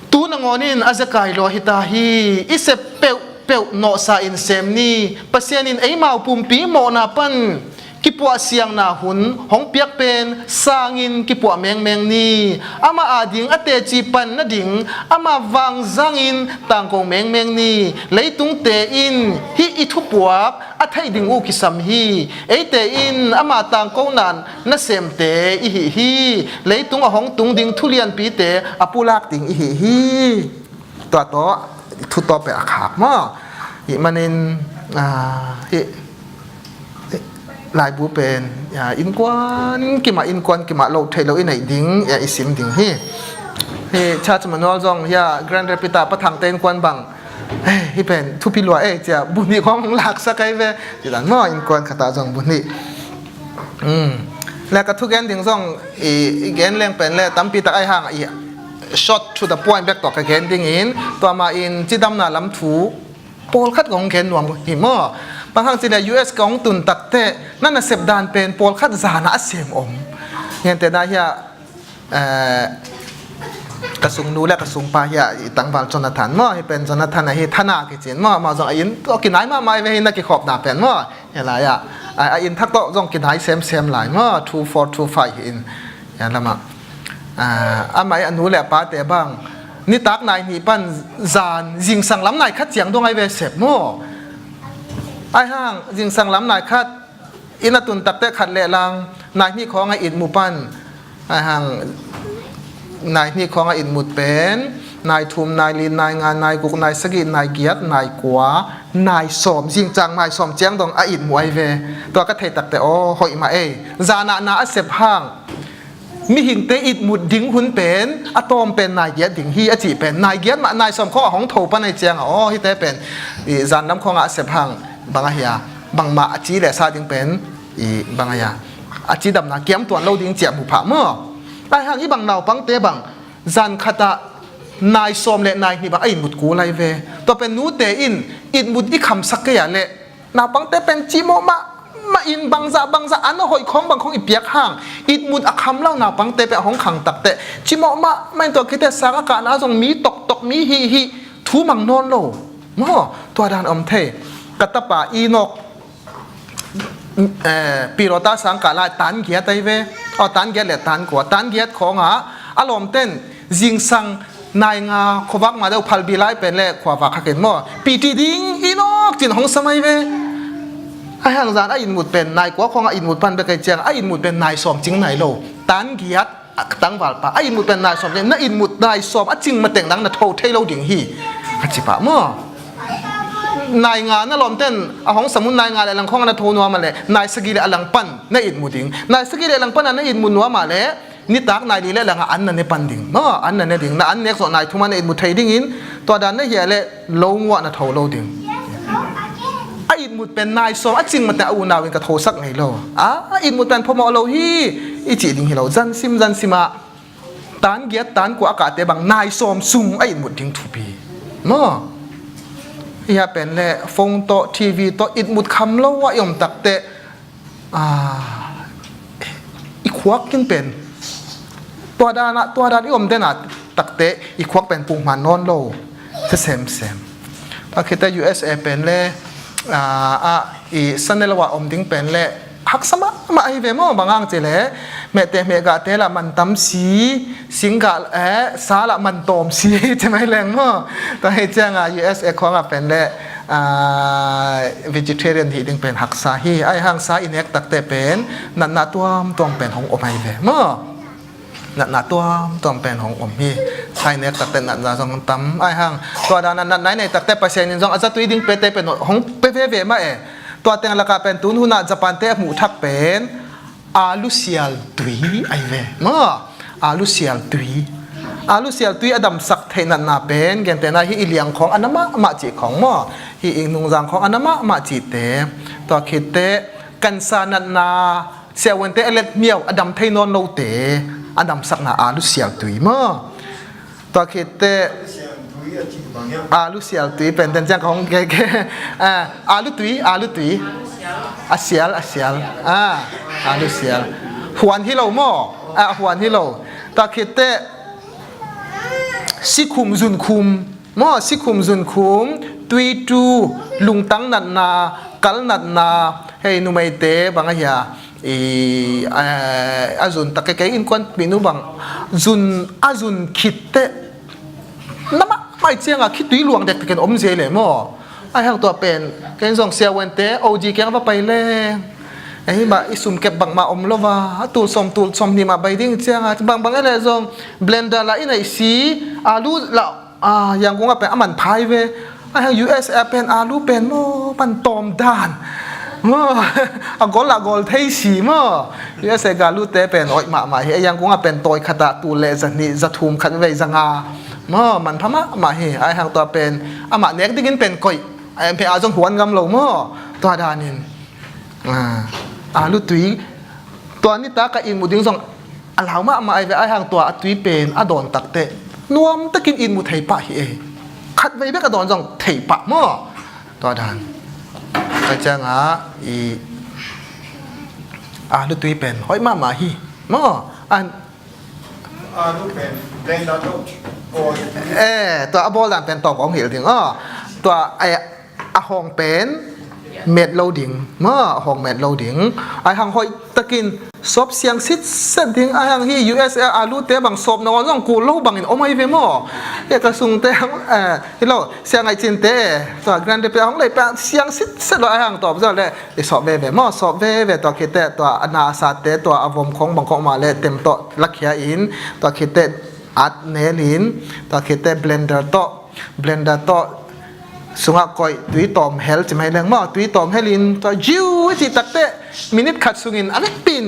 Tu nangawn in a zekai lua hi ta hi. I sep peuhpeuh nawhsa in sem ni. Pasian in eimau pumpi mawhna pan kipuah siangna hun hong piak pen sangin kipuah mengmeng ni. Amah ading a teci pan nading amah vangzangin tangko mengmeng ni. Leitungte in hih i thupuak a theih ding uh kisam hi. Eite in ama tangko nan nasemte i hi hi. Leitung a hong tung ding thulianpite a pulak ding i hi hi. Tua tawh thu tawh peh a khak maw? Hih manin, ah, hih, hih laibu pen, ah, innkuan kimah, innkuan kimah loh theih loh i neih ding, ah, i sim ding hi. Hih Church Manual zong, hih Grand Rapids ah Pa Thangte innkuan bang, eh, hih pen thupi lua ei, cia bu nih khawng laksak ei ve. Ci dan maw, innkuan khat ah zong bu nih. Um. Le ka thugen ding zong i, i gen leng pen le tampi tak ahi hang i short to the point bek tawh ka gen dingin, tua mah in cidamna lam thu pawlkhat ka hong gen nuam hi maw. Bang hang ci le U S ka hong tun takteh na nasep dan pen pawlkhat zan ah a sem om. Ngente na hia, eh, ka sungnu le ka sungpa hia i tangval Jonathan maw, hih pen Jonathan ahi, Thana kici in maw, amah zong a inn tawh kinai mahmah hi ve, hih na kikhopna pen maw. Hia lai ah, a, a inn thak tawh zong kinai semsem lai maw, two four two five hi in. Hia lamah, ah, amah i a nu le a pate bang nitak nai hnih pan zan zingsang lam nai khat ciang dong ahi ve sep maw. Ahi hang zingsang lam nai khat inn a tun takteh khat le lang nai hnih khawng a it mu pan, ahi hang nai hnih khawng a it mut pen nai thum, nai li, nai nga, nai guk, nai sagih, nai giat, nai kua, nai sawm, zingcang nai sawm ciang dong a it mu ahi ve. Tua ka theih takteh aw, hoih mah ei. Zan ah na a sep hang mihingte it mut ding hun pen a tawm pen nai giat ding hi a cih pen nai giat mah, nai sawm khawng a hong tho pan ahi ciang a, aw, hihte pen i zan lam khawng ah a sep hang bang ahi a, bangmah a ci le sa ding pen i bang ahi a, a cidamna kiam tuan lo ding ciah mu phah maw. Ahi hang i bang naupangte bang zan khat ah nai sawm le nai hnih bang a it mut kul ahi ve. Tua pen nute in it mut i khamsak kei ah leh naupangte pen cimawh mahmah in bangzah bangzah an a hoih khawng bang khawng i piak hang it mut a kham lo naupangte pen a hong khang takteh cimawh mahmah in tua khit teh sang a kahna zong mi toktok, mi hihhih, thu mang nawn lo maw. Tua dan om thei. Ka tapa Inok, eh, pilota sang kah lai tan giat ahi ve. Aw, tan giat le tan kua, tan giat khawng ah a lawmten zingsang nai nga khuavak ma deuh phalbi lai pen le khuavak kha ken maw, piti ding Inok cin hong sam ahi ve. Ahi hang zan a it mut pen nai kua khawng a it mut pan bek ahi ciang a it mut pen nai sawm cing nai lo. Tan giat a tangvalpa a it mut pen nai sawm cing, na it mut nai sawm a cing mateng dang na tho thei lo ding hi. A ci pah maw. Nai nga na lawmten a hong sam un nai nga le a lang khawng a na tho nuam a le nai sagih le a lang pan na it mu ding. Nai sagih le a lang pan a na it mu nuam a le Nitak nai li le langah an na ne pan ding maw, an na ne ding. Na an nek zawh nai thum ah na itmut thei dingin, tua dan na hia le lo nguah na tho lo ding. A itmut pen nai sawm a cing mateh a unau in ka thosak ngei lo. A, a itmut pen phamawh lo hi i cih ding hi lo. Zansim zansim ah tan giat tan kua a kahte bang nai sawm sung a itmut ding thupi maw. Hia pen le phone tawh, TV tawh itmut kham lo ah i om takteh, a, i khuak kin pen tua dan ah, tua dan i om den ah takteh i khuak pen pung hman nawn lo. Sia semsem. Tua khitteh USA pen le, a, a, i sanel lo ah om ding pen le haksa mahmah ahi ve maw, bang hang ci le, mehte mehgahte lah man tam si, singgah, eh, sa lah man tawm si, ci mai leng maw. Tua hi ciangah USA khawngah pen le, a, vegetarian hi ding pen haksa hi. Ai hang sa i nek takteh pen natna tuamtuam pen hong om ahi ve maw. Natna tuamtuam pen hong om hi. Sa i nek takteh natna zong tam. Ai hang tua dan ah natna i nei takteh Pasian in zong a zatui ding pete pen hong pe veve mah e. Tua teng lakah pen tun hunah Japan te a hmuh thak pen alu sial tui ahi ve maw. Alu sial tui. Alu sial tui a damsak theih natna pen gentehna hi i liang khawng a na mahmah cih khawng maw, hi i nungzang khawng a na mahmah cihte. Tua khitteh cancer natna, siavuante a let miau a dam thei nawn lote a damsakna alu sial tui maw. Tua khitteh alu sial tui pen den ciang ka hong keke. Ah, alu tui, alu tui. A sial, a sial. Ah, alu sial. Huan hi lo maw. Ah, huan hi lo. Tua khitteh sikhum zunkhum maw, sikhum zunkhum, tuitu, lungtang natna, kal natna, hei numeite bang a hia, i, a, a zun tak kei innkuanpihnu bang zun, a zun khitteh na mahmah ciangah khitui luang dekdekin om zel e maw. Ai hang tua pen ken zong siavuante OG kiang va pai leng, ei mah i sumkep bangmah om lo va, a tul sawm tul sawm nih mah bai ding ciangah bangbang e le zong blender lah i neih si, alu lah, a, Yangon ah pen a man phai ve. Ai hang USA pen alu pen maw, pan tawm dan maw, a gol lah gol thei si maw. USA galute pen hoih mahmah hi. Yangon ah pen tawi khatah tul le za hnih, za thum, khat vei za nga maw, manpha mahmah hi. Ai hang tua pen amah nek dingin pen koih, a, a zong huan ngam lo maw. Tua danin, a, alu tui, tua nitak a itmut ding zong a lau mahmah ahi ve. Ai hang tua a tui pen a dawn takteh nuamtakin itmut thei pah hi e. Khatvei bek a dawn zong thei pah maw. Tua dan ka ciangah i alu tui pen hoih mahmah hi maw. An alu pen blender tawh bawl. Eh, tua a bawl dan pen tawng kong hilh ding aw. Tua, eh, a hawng pen met lo ding maw, a hawng met lo ding. Ai hang hoih takin sawp siang sitset ding. Ai hang hi USA alute bang sawp nangawn zong kul lo bangin om ahi ve maw. Hia ka sungte, eh, hi lo, siang ai cinte, tua grande pe hong lei pe siang sitset lo. Ai hang tawp zaw le i sawp veve maw, sawp veve. Tua khitteh tua a nasate, tua a vom khong bang khong mah le tem tawh lakhia in, tua khitteh at nel in, tua khitteh blender tawh, blender tawh sungah koih, tui tawm hel ci mai leng maw, tui tawm hel in tua jiu i cih takteh minit khat sungin a vekpin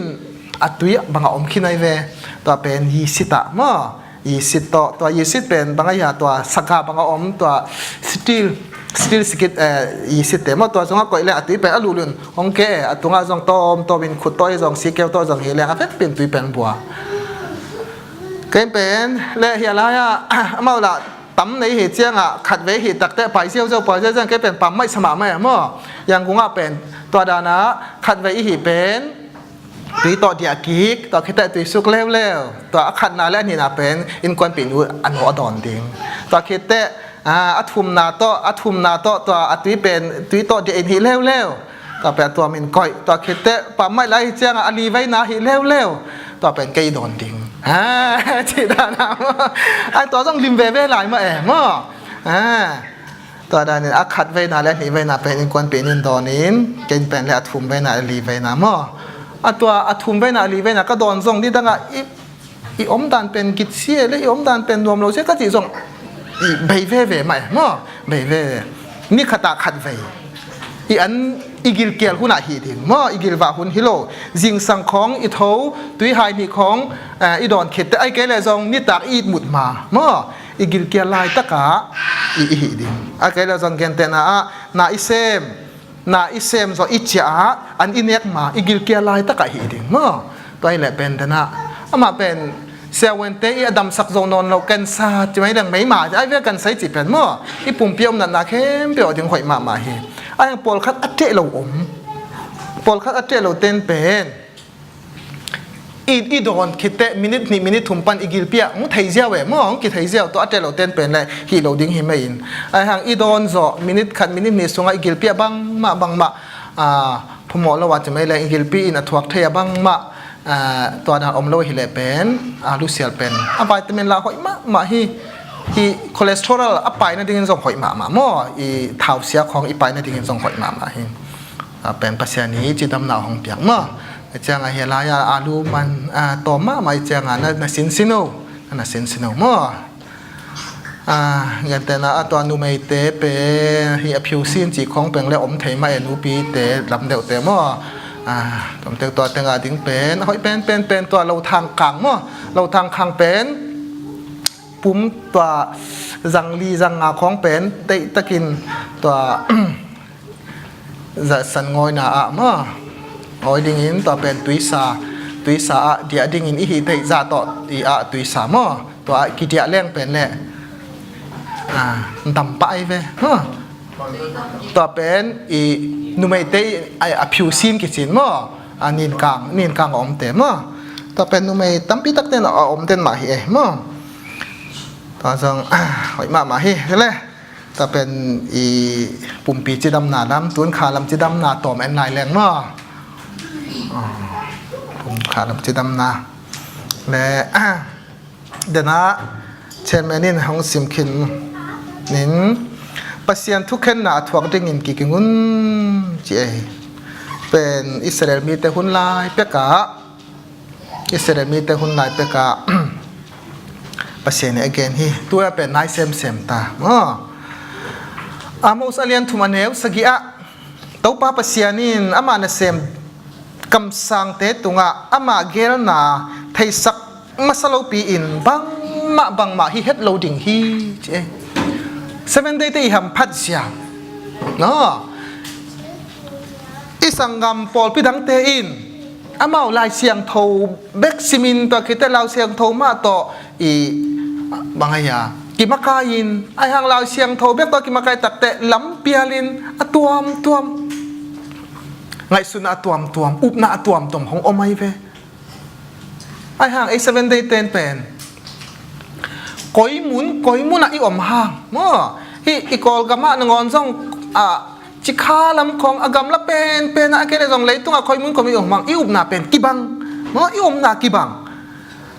a tui bangah om khin ahi ve. Tua pen yisit ah maw, yisit tawh, tua yisit pen bang a hia, tua saga bangah om, tua steel, steel sikit, eh, yisitte maw, tua sungah koih leng a tui pen a luhlun hong ke, a tungah zong tawmtawm in khut tawh zong, sikeu tawh zong hi leng a vekpin tui pen bua. Kei pen le hia lai-ah amau lah tam nei hi ciangah khatvei hi takteh pai ziauziau, pai ziauziau, kei pen pammaih sa mahmah e maw. Yangon ah pen tua danah khatvei i hih pen tui tawh diah kik, tua khitteh tui suk leuleu. Tua a khatna le a nihna pen innkuanpihnu a naw a dawn ding. Tua khitteh, a, a thumna tawh, a thumna tawh tua a tui pen tui tawh diah in hih leuleu. Tua pen a tuam in koih, tua khitteh pammaih lai hi ciangah a liveina hih leuleu. Tua pen kei i dawn ding, a, cih danah maw. Ai tua zong lim veve lai mah e maw. A, tua danin a khatveina le a nihveina pen innkuanpihnu in dawnin, kei pen le a thumveina le a liveina maw. A tua a thumveina a liveina ka dawn zong nidangah i, i omdan pen gitsi e le i omdan pen nuam lo sia ka cih zong i bei veve mah e maw. Bei veve. Ni khatah khatvei i an i gilkial hunah hih ding maw, i gilvah hun hi lo. Zingsang khawng i tho, tuihai nih khawng, eh, i dawn khit teh, ahih kei leh zong nitak i it mut ma maw, i gilkial laitakah i, i hih ding. Ahih kei leh zong gentehna ah na i sem, na i sem zawh i ciah ah an i nek ma, i gilkial laitakah hih ding maw. Tua hi leh pen dena, amah pen siavuante i a damsak zo nawn lo, cancer ci mai leng meima ai ve, cancer i cih pen maw, i pumpi a om natna khempeuh a ding hoih mahmah hi. Ahih hang pawlkhat a ṭeh lo om, pawlkhat a ṭeh lo ten pen i, i dawn khit teh minute hnih minute thum pan i gilpi ah hong thei ziau e maw, hong kithei ziau. Tua a ṭeh lo ten pen leh hih lo ding hi mai in. Ahih hang i dawn zawh minute khat minute hnih sungah i gilpi ah bangmah bangmah, ah, phamawh lo a ci mai leng i gilpi in a thuak thei a bangmah, ah, tua dan om lo hi leh pen, ah, lusial pen a vitamin lah hoih mahmah hi. I cholesterol a pai nadingin zong hoih mahmah maw, i thausia khawng i pai nadingin zong hoih mahmah hi. Ah, pen Pasian i cidamna hong piak maw. Ciangah hi lai-ah alu man, ah, tawm mahmah i ciangah na, na sinsin o, na sinsin o maw. Ah, gentehna ah tua numeite pen hih a phiusin cih khawng peng leh om thei mah e, nupite lam deuhte maw. Ah, tuamte tua tengah ding pen a hoih pen pen pen tua lothang khang maw, lothang khang pen pum tua zang li zang nga khawng pen deihtakin tua za san ngawina ah maw, ngawi dingin tua pen tuisa, tuisa ah diah dingin i hih theih zah tawh i ah tuisa maw, tua ah kidiah leng pen leh, ah, dam pah ai ve maw. Tua pen i numeite i a, a phiusin kici in maw, a ninkang, ninkang a omte maw. Tua pen numei tampi takte in a om den mah hi e maw. Tua zong, ah, hoih mahmah hi leh. Tua pen i pumpi cidamna lam, tun kha lam cidamna tawm en lai leng maw. Ah, tun kha lam cidamna leh, ah, dena chairman in hong sim khin in, Pasian thukhenna a thuak dingin kiging un ci ei. Pen Israel mite hun lai pekah, Israel mite hun lai pekah Pasian in a gen hi. Tua pen nai semsem ta maw. Amos a lian thum a neu sagih ah Topa Pasian in amah nasem kamsangte tungah amah geelna theisak masa lopi-in bangmah bangmah hi het lo ding hi ci ei. Seven Day te i hamphat zia, no? I sanggam pawlpi dangte in amau Lai Siangtho bek simin, tua khit teh Lai Siangtho mah tawh i bang ai a kimakai-in, ahih hang Lai Siangtho bek tawh kimakai tak teh lampialin a tuamtuam, ngaihsutna a tuamtuam, upna a tuamtuam hong om ai ve. Ahih hang ei Seven Day ten pen koi mun koi munah i om hang maw, hih i Kawlgamah nangawn zong, ah, Cikha lam khawng a gamla penpen ah a kei leh zong leitungah koi mun koi mun i om hang, i upna pen kibang maw, i omna kibang.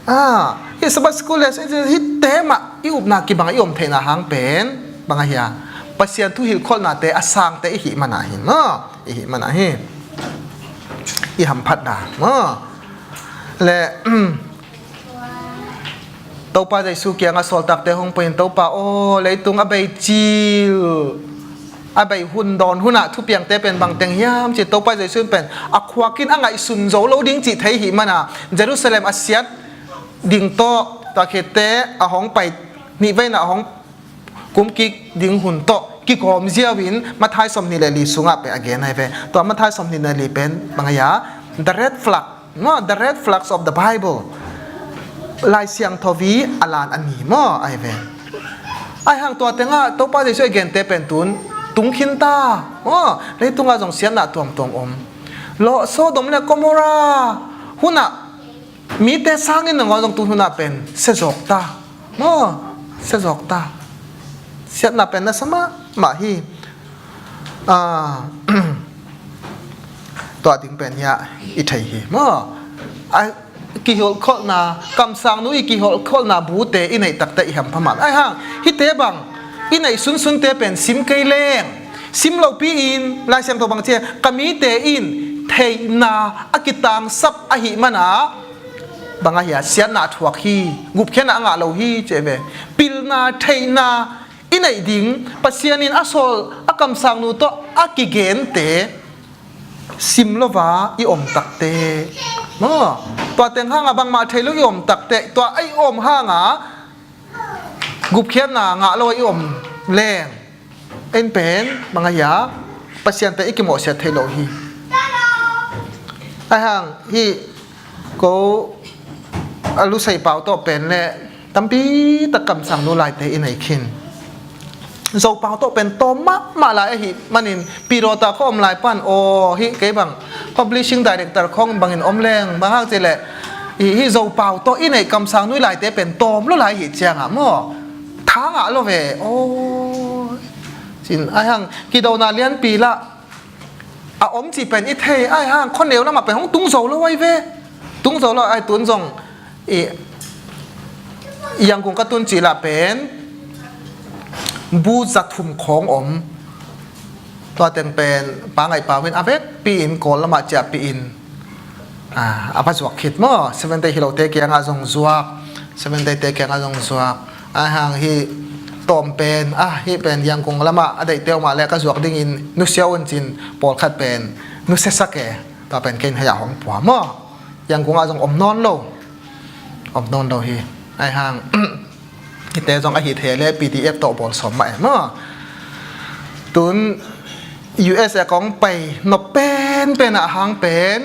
Ah, hih Sabbath school lesson hihte mah i upna kibang, i om theihna hang pen bang a hia, Pasian thu hilhkholhnate a sangte i hih manah hi maw, i hih manah hi. I hamphatna maw. Leh Topa Jesu kiangah sawltakte hong pai-in, Topa aw, leitung a bei cil, a bei hun dawn hunah thupiangte pen bang teng hiam ci-in Topa Jesu in pen a khuak in a ngaihsun zo lo ding cih thei hih manah Jerusalem a siat ding tawh, tua khit teh a hong pai, nihveina a hong kumkik ding hun tawh kigawm ziau-in Matthai sawmnih le li sungah pen a gen ai ve. Tua Matthai sawmnih le li pen bang ai a, the red flag maw, the red flags of the Bible. Lai Siangtho i a lan a ni maw ai ve. Ahih hang tua tengah Topa Jesu a gente pen tun tung khin ta maw, leitungah zong siatna tuamtuam om. Lawh, Sodom le Gomorrah hunah mite sangin nangawn zong tu hunah pen siazawk ta maw, siazawk ta. Siatna pen nasa mahmah hi. Ah, tua ding pen hiah i thei hi maw. A kihilhkholhna, kamsangnu i kihilhkholhna bute i neih tak teh i hampha mah. Ahih hang hihte bang i neih sunsunte pen sim kei leng, sim lopi-in Lai Siangtho bang ci a, ka mite in theihna a kitangsap ahih manah bang a hia, siatna a thuak hi, gupkhiatna a ngah lo hi ci ve. Pilna, theihna i neih ding, Pasian in a sawl a kamsangnu tawh a kigente sim lo va i om takte maw, tua teng hanga bangmah thei lo i om takte, tua a i om hanga gupkhiatna ngah lo a i om leng, en pen bang a hia, Pasian pen i kimawhsiat thei lo hi. Ahi hang hih ko a Lusei Pau tawh pen le tampi tak kamsang nu laite i nei khin. Zo Pau tawh pen tawm mahmah lai ahih manin, Pidawta kha om lai pan, aw, hih kei bang publishing director khong bangin om leng, bang hang cih leh hih, hih Zo Pau tawh i neih kamsang nu laite pen tawm lo lai ahih ciangah maw, tha ngah lo ve. Aw, cin ahi hang kidona lianpi lah a om cih pen i thei, ahi hang khuaneu lamah pen hong tung zo lo ahi ve. Tung zo lo ahi, tun zong i Yangon ka tun cih lah pen bu za thum khawng om. Tua teng pen Pa Ngaih Pau in a vekpi in Kawl lamah ciahpih in, a, a va zuak khit maw. Seventh Day hi lote kiangah zong zuak, Seventh Day te kiangah zong zuak. Ahi hang hih tawm pen, a, hih pen Yangon lamah a deihte om ah leh ka zuak dingin nusia un cin pawlkhat pen nusiasak e. Tua pen kei in hei ah hong pua maw. Yangon ah zong om nawn lo. Om nawn lo hi. Ahi hang hihte zong ahi thei leh P D F tawh bawl sawm mah e maw. Tun U S A kong pai nop penpen ah hang pen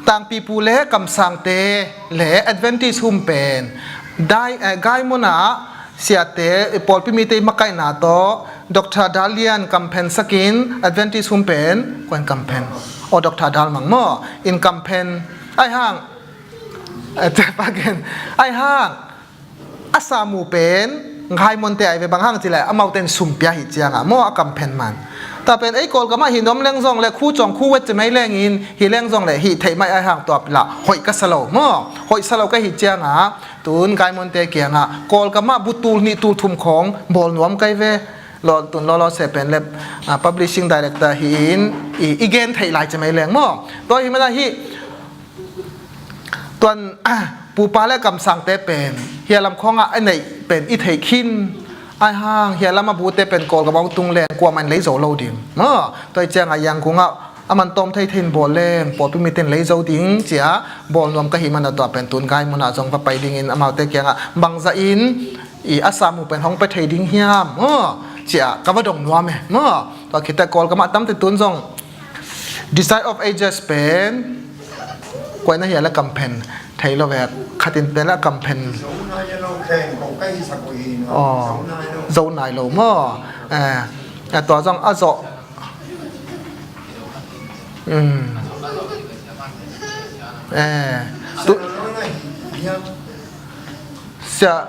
tangpipu le kamsangte le Adventist home pen dai, eh, Gaimon ah siate, pawlpi mite makaihna tawh Doctor Dal Lian kamphen sakin Adventist home pen kuan kamphen, aw, Doctor Dal Mang maw, in kamphen. Ahi hang, eh, ahi hang a samu pen Gaimonte ahi ve, bang hang cih leh amaute in sum pia hi ciangah maw a kamphen man. Tua pen ei Kawlgamah hi nuam leng zong le khu cawng khu wet ci mai lengin hi leng zong le hih theih mai ahi hang tua lah hoih ka sa lo maw. Hoih sa lo ka hi ciangah tun Gaimonte kiangah Kawlgamah bu tul nih tul thum khawng bawl nuam kai ve. Law, tun lawlaw se pen le, ah, publishing director hi in i, i gen theih lai ci mai leng maw. Tua hi mana hih tuan, ah, pupa le kamsangte pen hia lam khawngah a neih pen i theih khin. Ahi hang hia lam a bute pen Kawlgam a hong tung leng kuamah in lei zo lo ding maw. Tua hi ciangah Yangon ah a man tawm thei thei in bawl leng pawlpi mite in lei zo ding cia bawl nuam ka hi mana tua pen tun Gaimon ah zong va pai dingin amaute kiangah bangzah in i a samu pen hong pia thei ding hiam maw cia ka va dong nuam e maw. Tua khit teh Kawlgamah tamte tun zong Desire of Ages pen kuaina hia la kamphen thei lo ve, khatin pen la kamphen. Aw, zo nai lo maw. Eh, a tua zong a zawh. Um. Eh, tu, Sia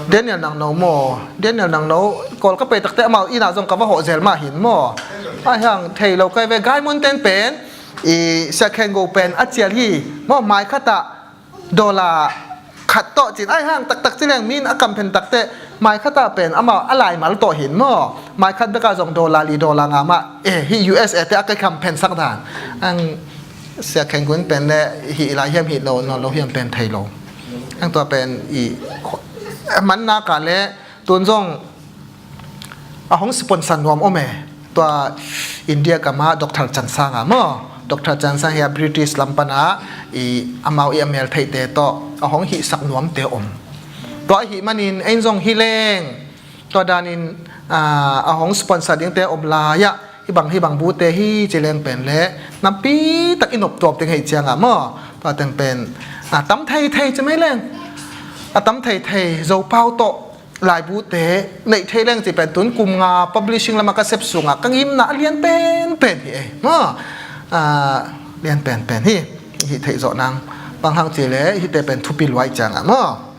Daniel Nangno maw? Daniel Nangno, Kawl ka pai takte amau inn ah zong ka va hawh zel mah hin maw? Ahi hang thei lo kai ve, Gaimon ten pen i Sia Khen Go pen a cial hi maw, mai khat ah dollar khat tawh cin ahi hang taktak ci leng min a kamphen takte mai khat ah pen amau a laimal tawh hin maw? Mai khat bekah zong dollar li dollar nga mah, eh, hi U S A te a kai kamphen sak dan. Ang Sia Khen Go pen le hih lai hiam hih lo nawn lo hiam pen thei lo. Ang tua pen i manna ka le tun zong a hong sponsor nuam om e. Tua India gam ah Doctor Chan Sang a maw, Doctor Chan Sang hi a British lam pan a i amau i a mel theihte tawh a hong hihsak nuamte om. Tua ahih manin ei zong hi leng tua danin, ah, a hong sponsor dingte om lai ah hih bang hih bang bute hi ci leng pen le nampi tak i nop tuap ding hi ciangah maw, tua teng pen a tam thei thei ci mai leng, a tam thei thei Zopau tawh laibute neih thei leng ci pen tun kum nga publishing lamah ka sep sungah ka ngimna a lian penpen hi ei maw. Ah, lian penpen hi, hih theih zawh nang bang hang ci le hihte pen thupi luai ciangah maw.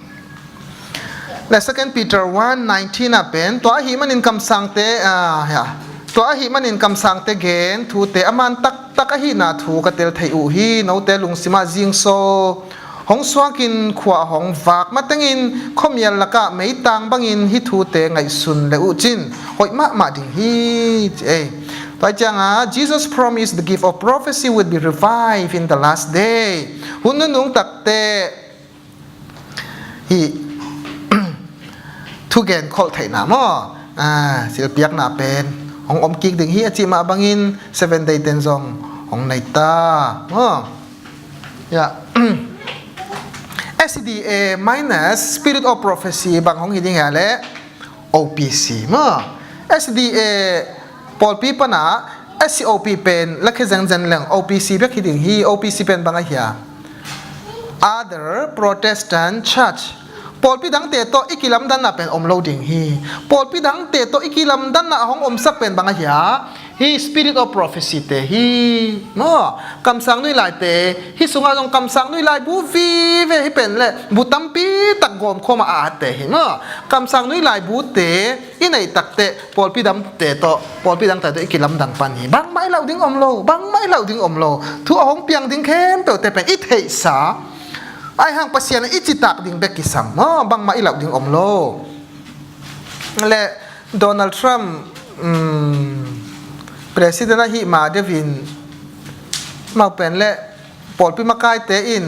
Le Second Peter one nineteen ah pen tua ahih manin kamsangte, ah, ya. Tua ahih manin kamsangte gen thute a man taktak ahihna thu ka tel thei uh hi. Note lungsimah zingso hong suakin khua hong vak matengin khuamial lakah meitang bangin hih thute ngaihsun le uh cin hoih mahmah ding hi ci ei. Tua ciangah Jesus promised the gift of prophecy would be revived in the last day. Hun nunung takte hih thugen kholh theihna maw, ah, silpiakna pen hong om kik ding hi a cih mah bangin Seventh Day ten zong hong nei ta. Maw? Ya. S D A minus Spirit of Prophecy bang hong hi ding hia leh O P C. Maw? S D A pawlpi pana S C O P pen lakhia zenzen leng O P C bek hi ding hi. O P C pen bang a hia? Other Protestant Church. Pawlpi dangte tawh i kilamdanna pen om lo ding hi. Pawlpi dangte tawh i kilamdanna a hong omsak pen bang a hia? Hi Spirit of Prophecy te hi. Maw? Kamsang nui lai te. Hi sungah zong kamsang nui lai bu vive hi pen le bu tampi tak gawm khawm a at te hi. Maw? Kamsang nui lai bu te i neih takteh pawlpi dangte tawh, pawlpi dangte tawh i kilamdang pan hi. Bangmah i lauh ding om lo, bangmah i lauh ding om lo. Thu a hong piang ding khempeuhte pen i theihsa. Ahi hang Pasian a i citak ding bek kisam. Maw? Bangmah i lauh ding om lo. Le Donald Trump, um, president ahih ma deuhin mau pen le pawlpi makaite in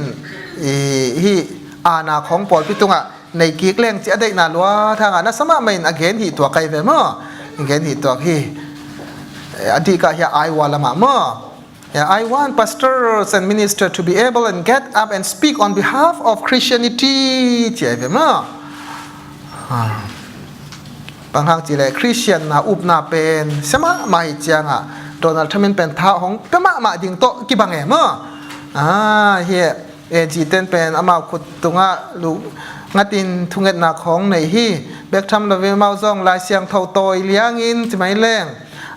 i, hi aana khong pawlpi tungah nei kik leng ci a deihna lua thangah nasa mahmah in a gen hi tuak ahi ve maw? A gen hi tuak hi. A dikah hi a Iowa lamah maw? Ya, I want pastors and ministers to be able and get up and speak on behalf of Christianity ci ahi ve maw? Ha. Bang hang ci le Christian na upna pen sia mahmah hi ciangah Donald Trump in pen tha hong pia mahmah ding tawh kibang e maw? Ah, hi e. Zi ten pen amau khut tungah lu ngatin thungetna khong nei hi. Bek tham lo ve mau zong Lai Siangtho tawi liangin ci mai leng,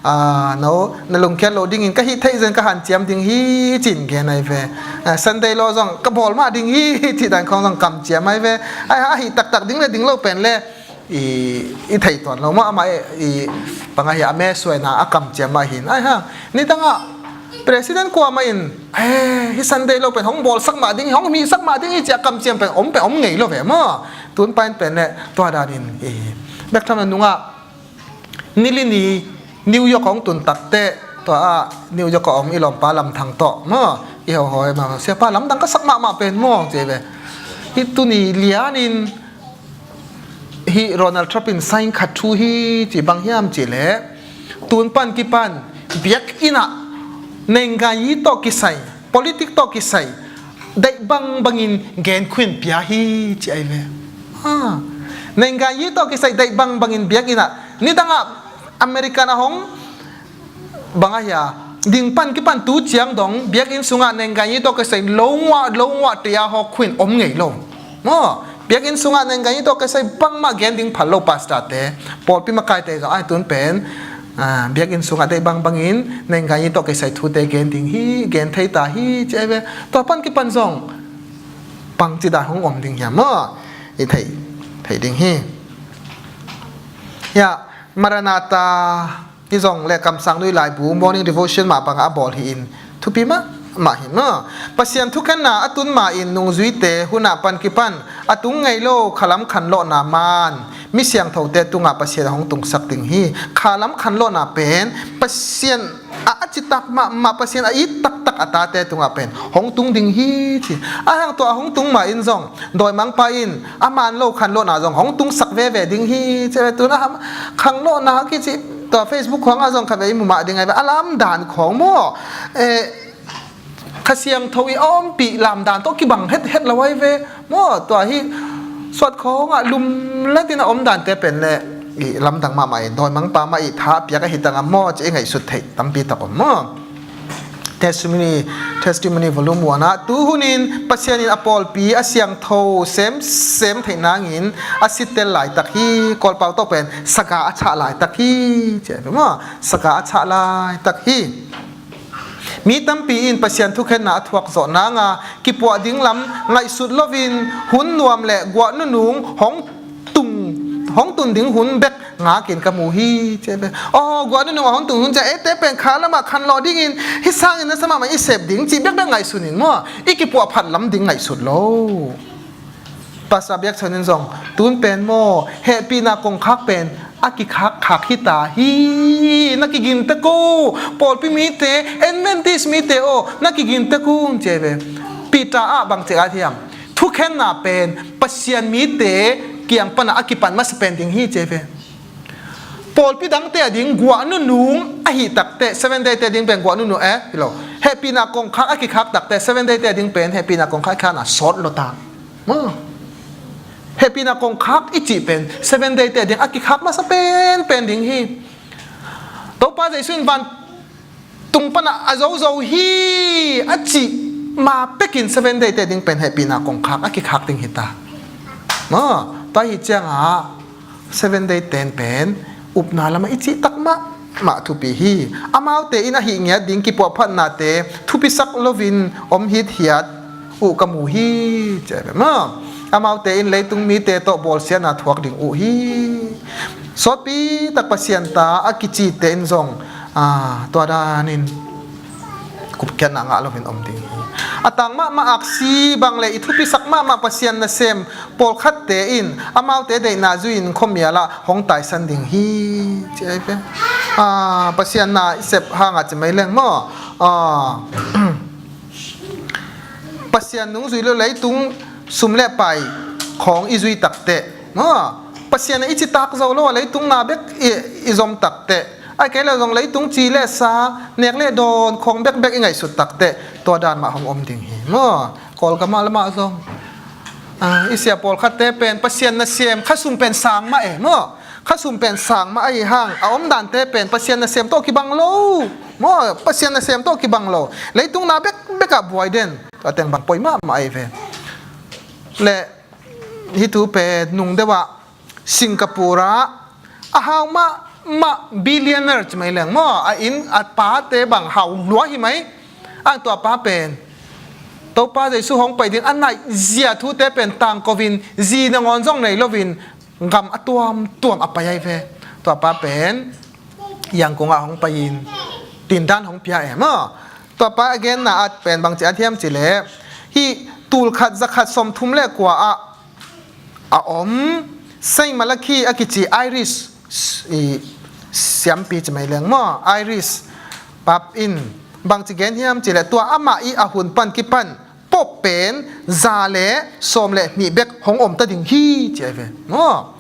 ah, no, na lungkhiat lo dingin ka hih theih zen ka hanciam ding hi cin gen ahi ve. Ah, Sunday law zong ka bawl mah ding hi cih dan khong zong kamciam ahi ve. Ai, a hih taktak ding le ding lo pen le i, i thei tuan lo maw, amah i, i bang ahi a me suaina a kamciam mah hin. Ai hang, nidangah president kuamah in, eh, hi Sunday law pen hong bawlsak mah ding hi, hong hihsak mah ding hi ci a kamciam pen om pen om ngei lo ve maw? Tun pain pen le tua danin i bek tham na nungah nili ni New York hong tun takteh tua a New York a om i lawmpa Lam Thang tawh maw? I hohoi maw, siapa lamdang ka sak mahmah pen maw ci ve. Hi tuni lianin hi Ronald Trump in sign khat thu hi ci bang hiam ci le tun pan kipan biakinn ah nenggayi tawh kisai, politik tawh kisai daih bangbangin gen khuin pia hi ci ahi ve. Ha. Nenggayi tawh kisai daih bangbangin biakinn ah nidangah American a hong bang ahi a ding pan kipan tu ciang dong biakinn sungah nenggayi tawh kisai lo nguah lo nguah tia hawk khuin om ngei lo. Maw? Biakinn sungah nenggayi tawh kisai bangmah gen ding phal lo pastor te, pawlpi makaite zong ai tun pen, ah, biakinn sungah daih bangbangin nenggayi tawh kisai thute gen ding hi, gen thei ta hi ci ahi ve. Tua pan kipan zong bangci dan hong om ding hiam maw? I thei, thei ding hi. Ya, Maranatha hi zong le kamsang nui laibu morning devotion mah bangah a bawl hi in thupi mahmah hi maw? Pasian thukhenna a tun ma in nungzuite hunah pan kipan a tung ngei lo khalam khanlawhna man mi siangthote tungah Pasian a hong tungsak ding hi. Khalam khanlawhna pen Pasian a, a citak mahmah, Pasian a it taktak a tate tungah pen hong tung ding hi ci. A hang tua a hong tung ma in zong dawimangpa in a man lo khanlawhna zong hong tungsak veve ding hi ci. Tuna ham khanlawhna kici tua Facebook khawngah zong khat ve i mu mah ding ahi ve. A lamdan khawng maw? Eh, Kha Siangtho i a ompih lamdan tawh kibang hethet lo ahi ve. Maw, tua hi suat khawngah lumlatin a omdante pen le i lamdang mahmah in dawimangpa mah i tha piak ahi tangah maw ci i ngaihsut theih tampi tak om maw? Testimony, Testimony volume one ah tu hunin Pasian in a pawlpi a siangtho semsem theih nangin a sittel laitak hi. Kawlpau tawh pen saga a chah laitak hi. Ci ahi ve maw? Saga a chah laitak hi. Mi tampi in Pasian thukhenna a thuak zawh nanga kipuah ding lam ngaihsut loin hun nuam le guah nunung hong tung, hong tun ding hun bek ngakin ka mu hi. Ci ahi ve. Aw, guah nunung a hong tung hun ci a eite pen kha lamah khanlawh dingin hi sangin nasa mahmah i sep ding cih bekbek ngaihsun in maw? I kipuah phat lam ding ngaihsut lo. Pastor Biak Chon in zong tun pen maw hehpihna kongkhak pen a kikhakkhak hi ta hi. Na kigin tek o, pawlpi mite, Adventist mite aw, na kigin tek un ci ahi ve. Peter ah bang ci a hiam? Thukhenna pen Pasian mite kiang pana a kipan masa pen ding hi ci ahi ve. Pawlpi dangte a ding guah nunung ahih takte, Seven Day te ding pen guah nunung, eh, hi lo. Hehpihna kongkhak a kikhak takte, Seven Day te ding pen hehpihna kongkhak a kikhakna sawt lo ta. Maw. Hehpihna kongkhak i cih pen Seven Day te ding a kikhak masa penpen ding hi. Topa Jesu in vantung panah a zozo hi a cih ma pekin Seven Day te ding pen hehpihna kongkhak a kikhak ding hi ta. Maw. Tua hi ciangah Seven Day ten pen upna lamah i cihtak mahmah thupi hi. Amaute in a hih ngiat ding kipuahphatnate thupisak loin om hithiat uh ka mu hi, ci a hi ve maw. Amaute in leitung mite tawh bawlsiatna thuak ding uh hi. Sawtpi tak Pasian ta a kicite in zong, ah, tua danin kumkhiatna ngah loin om ding hi. A tang mahmah aksi bang le i thupisak mahmah Pasian nasem pawlkhatte in amaute deihna zui-in khuamial ah hong taisan ding hi, ci a hi ve. Ah, Pasian na i sep hangah ci mai leng maw. Ah, Pasian nungzui lo leitung sum le pai khawng i zui takte maw. Pasian a i citak zo lo a leitung na bek i, i zom takte. Ahih kei leh zong leitung ci le sa, nek le dawn khawng bekbek i ngaihsut takte, tua dan mah hong om ding hi maw. Kawlgam ah lamah zong, ah, i sia pawlkhatte pen Pasian nasem khasum pen sang mah e maw. Khasum pen sang mah ahi hang, a omdante pen Pasian nasem tawh kibang lo maw. Pasian nasem tawh kibang lo. Leitung na bekbek ah buai den. Tua teng bang poi mahmah ahi ve. Le hih thu pen nung deuh ah Singapore ah a hau mahmah billionaire ci mai leng maw, a inn a pate bang hau lua hi mai. Ang tua pa pen Topa Jesu hong pai ding a naih zia thute pen tangko in zi nangawn zong nei loin gam a tuamtuam a pai ahi ve. Tua pa pen Yangon ah hong pai-in tindan hong pia e maw. Tua pa a genna ah pen bangci a hiam cih leh hih tul khat za khat sawmthum le kua ah a om Saint Malachy a kici Irish, i, siampi ci mai leng maw, Irish Pope in bangci gen hiam cih leh tua amah i a hun pan kipan Pope pen za le sawm le nih bek hong om ta ding hi, ci a hi ve maw.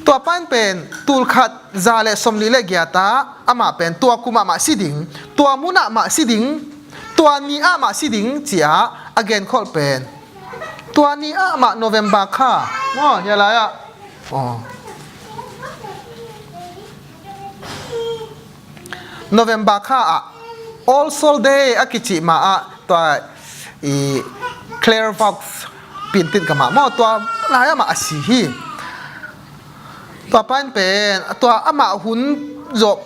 Tua pa in pen tul khat za le sawm nih le giat ah amah pen tua kum ah mah si ding, tua mun ah mah si ding, tua ni ah mah si ding ci-a a genkholh pen tua ni ah mah November kha maw, hia lai ah. Aw. November kha ah All Souls Day a kici mah ah tua i Clairvaux Piantit gam ah maw, tua lai ah mah a si hi. Tua pa in pen tua amah hun zawh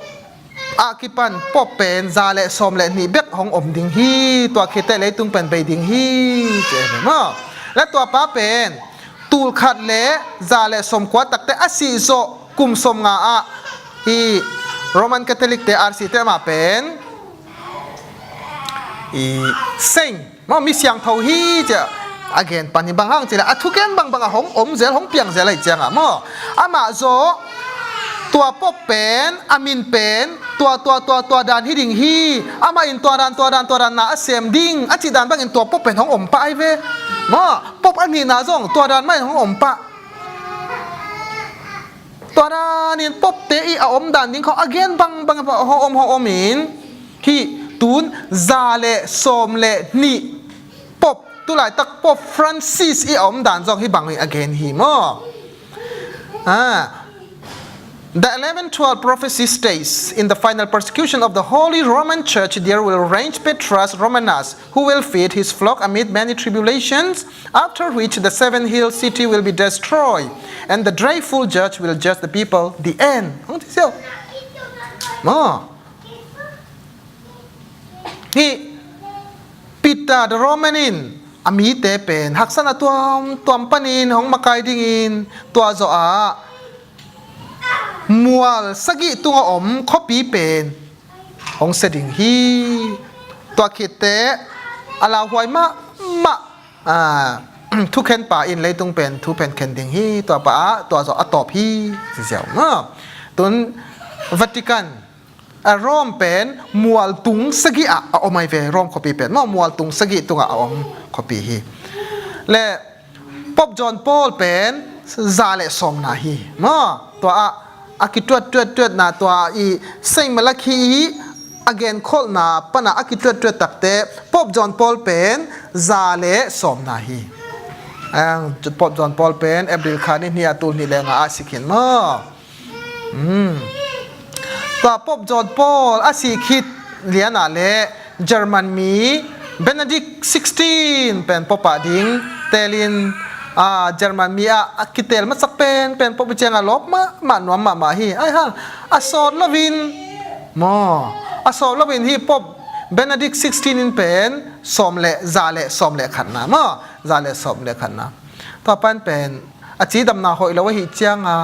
a kipan Pope pen za le sawm le nih bek hong om ding hi. Tua khit teh leitung pen bei ding hi, ci a hi ve maw. Le tua pa pen tul khat le za le sawm kua tak teh a sih zawh kum sawm nga ah i Roman Catholic te R C te amah pen i saint maw, mi siangtho hi ci-a a gen pan hi. Bang hang cih leh a thugen bangbang a hong om zel, hong piang zel ahih ciangah maw. Amah zawh tua Pope pen a min pen tua, tua, tua, tua dan hi ding hi. Amah in tua dan, tua dan, tua dan na a sem ding a cih dan bangin tua Pope pen hong om pah ahi ve maw. Pope a nihna zong tua dan mah in hong om pah. Tua danin Pope te i a om dan ding khawng a gen bangbang hong om, hong om in, hih tun za le sawm le nih Pope, tulaitak Pope Francis i a om dan zong hih bangin a gen hi maw. Ah. The eleven twelve prophecy states, "In the final persecution of the Holy Roman Church, there will reign Petrus Romanus, who will feed his flock amid many tribulations, after which the seven hill city will be destroyed, and the dreadful judge will judge the people." The end. Hong ci siau. Maw. Hih Peter the Roman in a mite pen haksatna tuamtuam panin hong makai dingin tua zawh ah mual sagih tungah om khuapi pen hong sia ding hi. Tua khit teh a lauhuai mahmah, ah, thukhen pa in leitung pen thu pen khen ding hi. Tua pa ah tua zawh a tawp hi, ci ziau maw. Tun Vatican, a Rome pen mual tung sagih ah a om ahi ve. Rome khuapi pen maw, mual tung sagih tungah a om khuapi hi. Le Pope John Paul pen za le sawmna hi maw. Tua ah a kituat tuat tuatna tua i Saint Malachy i a genkholhna pana a kituat tuat takte Pope John Paul pen za le sawmna hi. Ang Pope John Paul pen April kha ni hnih a tul hnih le nga a si khin maw. Hmm. Tua Pope John Paul a sih khit lianah le German mi Benedict sixteen pen Pope ah ding telin, a, German mi ah a kitel masak pen pen Pope ciangah lawp mahmah nuam mahmah hi. Ai hang a sawt loin maw, a sawt loin hi Pope Benedict sixteen in pen sawm le za le sawm le khatna maw, za le sawm le khatna. Tua pan pen a cidamna hoih lo ahi cianga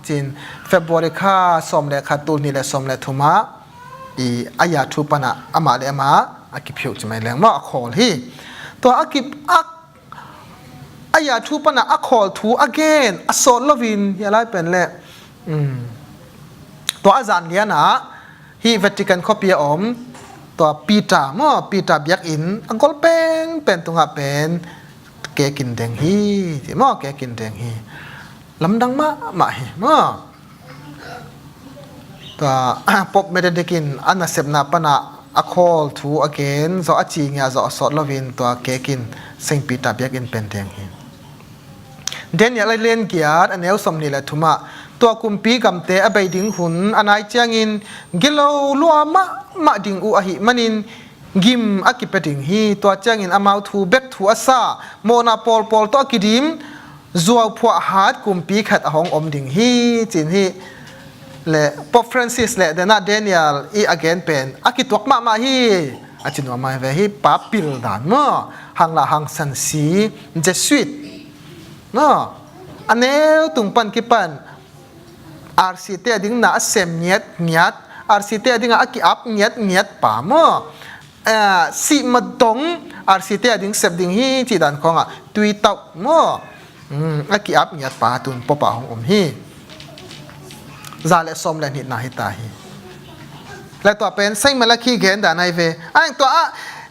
cin February kha sawm le khat tul hnih le sawm le thumah i a ya thu pana amah le amah a kiphiuh ci mai leng maw a khawl hi. Tua a kip a a ya thu pana a khawl thu a gen a sawt loin hi a lai pen le, um, tua a zan lianah hi Vatican khuapi a om tua Peter maw, Peter biakinn a gol penpen tungah pen kekin deng hi, ti maw, kekin deng hi. Lamdang mahmah hi maw. Tua Pope Benedict in a nasepna pana a khawl thu a gen zawh a ci ngia zawh a sawt loin tua kekin Saint Peter biakinn pen deng hi. Daniel a lian giat a neu sawmnih le thumah tua kumpi gamte a bei ding hun a nai ciangin gilo lua mahmah ding uh ahih manin gim a kipia ding hi. Tua ciangin amau thu bek thu a sa mawhna pawlpawl tawh a kidim zuauphuah hat kumpi khat a hong om ding hi, cin hi. Le Pope Francis le denah Daniel i a gen pen a kituak mahmah hi. A ci nuam mai ve hi, pa pil dan maw, hang lah hang san si Jesuit maw, a neu tung pan kipan R C te a ding na a sem ngiat ngiat, R C te a ding a a ki-ap ngiat ngiat pa maw. A, sih madong R C te a ding sep ding hi cih dan khawngah tui tauh maw. Hmm, a ki-ap ngiat pa tun Pope ah hong om hi. Za le sawm le hnihna hi ta hi. Le tua pen Saint Malachy gen dan ai ve. Ai tua a,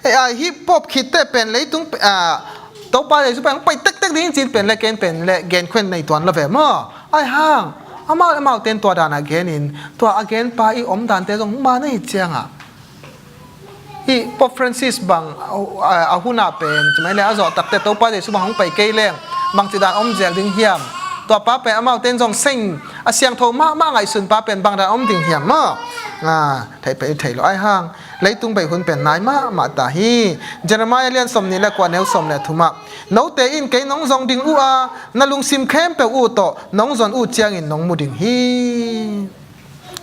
e, a, hi Pope khit te pen leitung pe-, a, Topa Jesu pen pai tektek ding cin pen le ken pen le gen khuan nei tuan lo ve maw. Ai hang amau amau ten tua dan a gen in tua a gen pa i om dan te zong ma na hi ciangah. Hi Pope Francis bang a, a, a hunah pen ci mai le a zawh takte Topa Jesu bang hong pai kei leng bang ci dan om zel ding hiam? Tua pa pen amau ten zong seng a siangtho mahmah ngaihsun pa pen bang dan om ding hiam maw? A, thei pen i thei lo ai hang. Leitung bei hun pen nai mahmah ta hi. Jeremiah lian sawmnih le kua neu sawm le thumah note in kei nong zong ding uh a, na lungsim khempeuh uh tawh nong zon uh ciangin nong mu ding hi.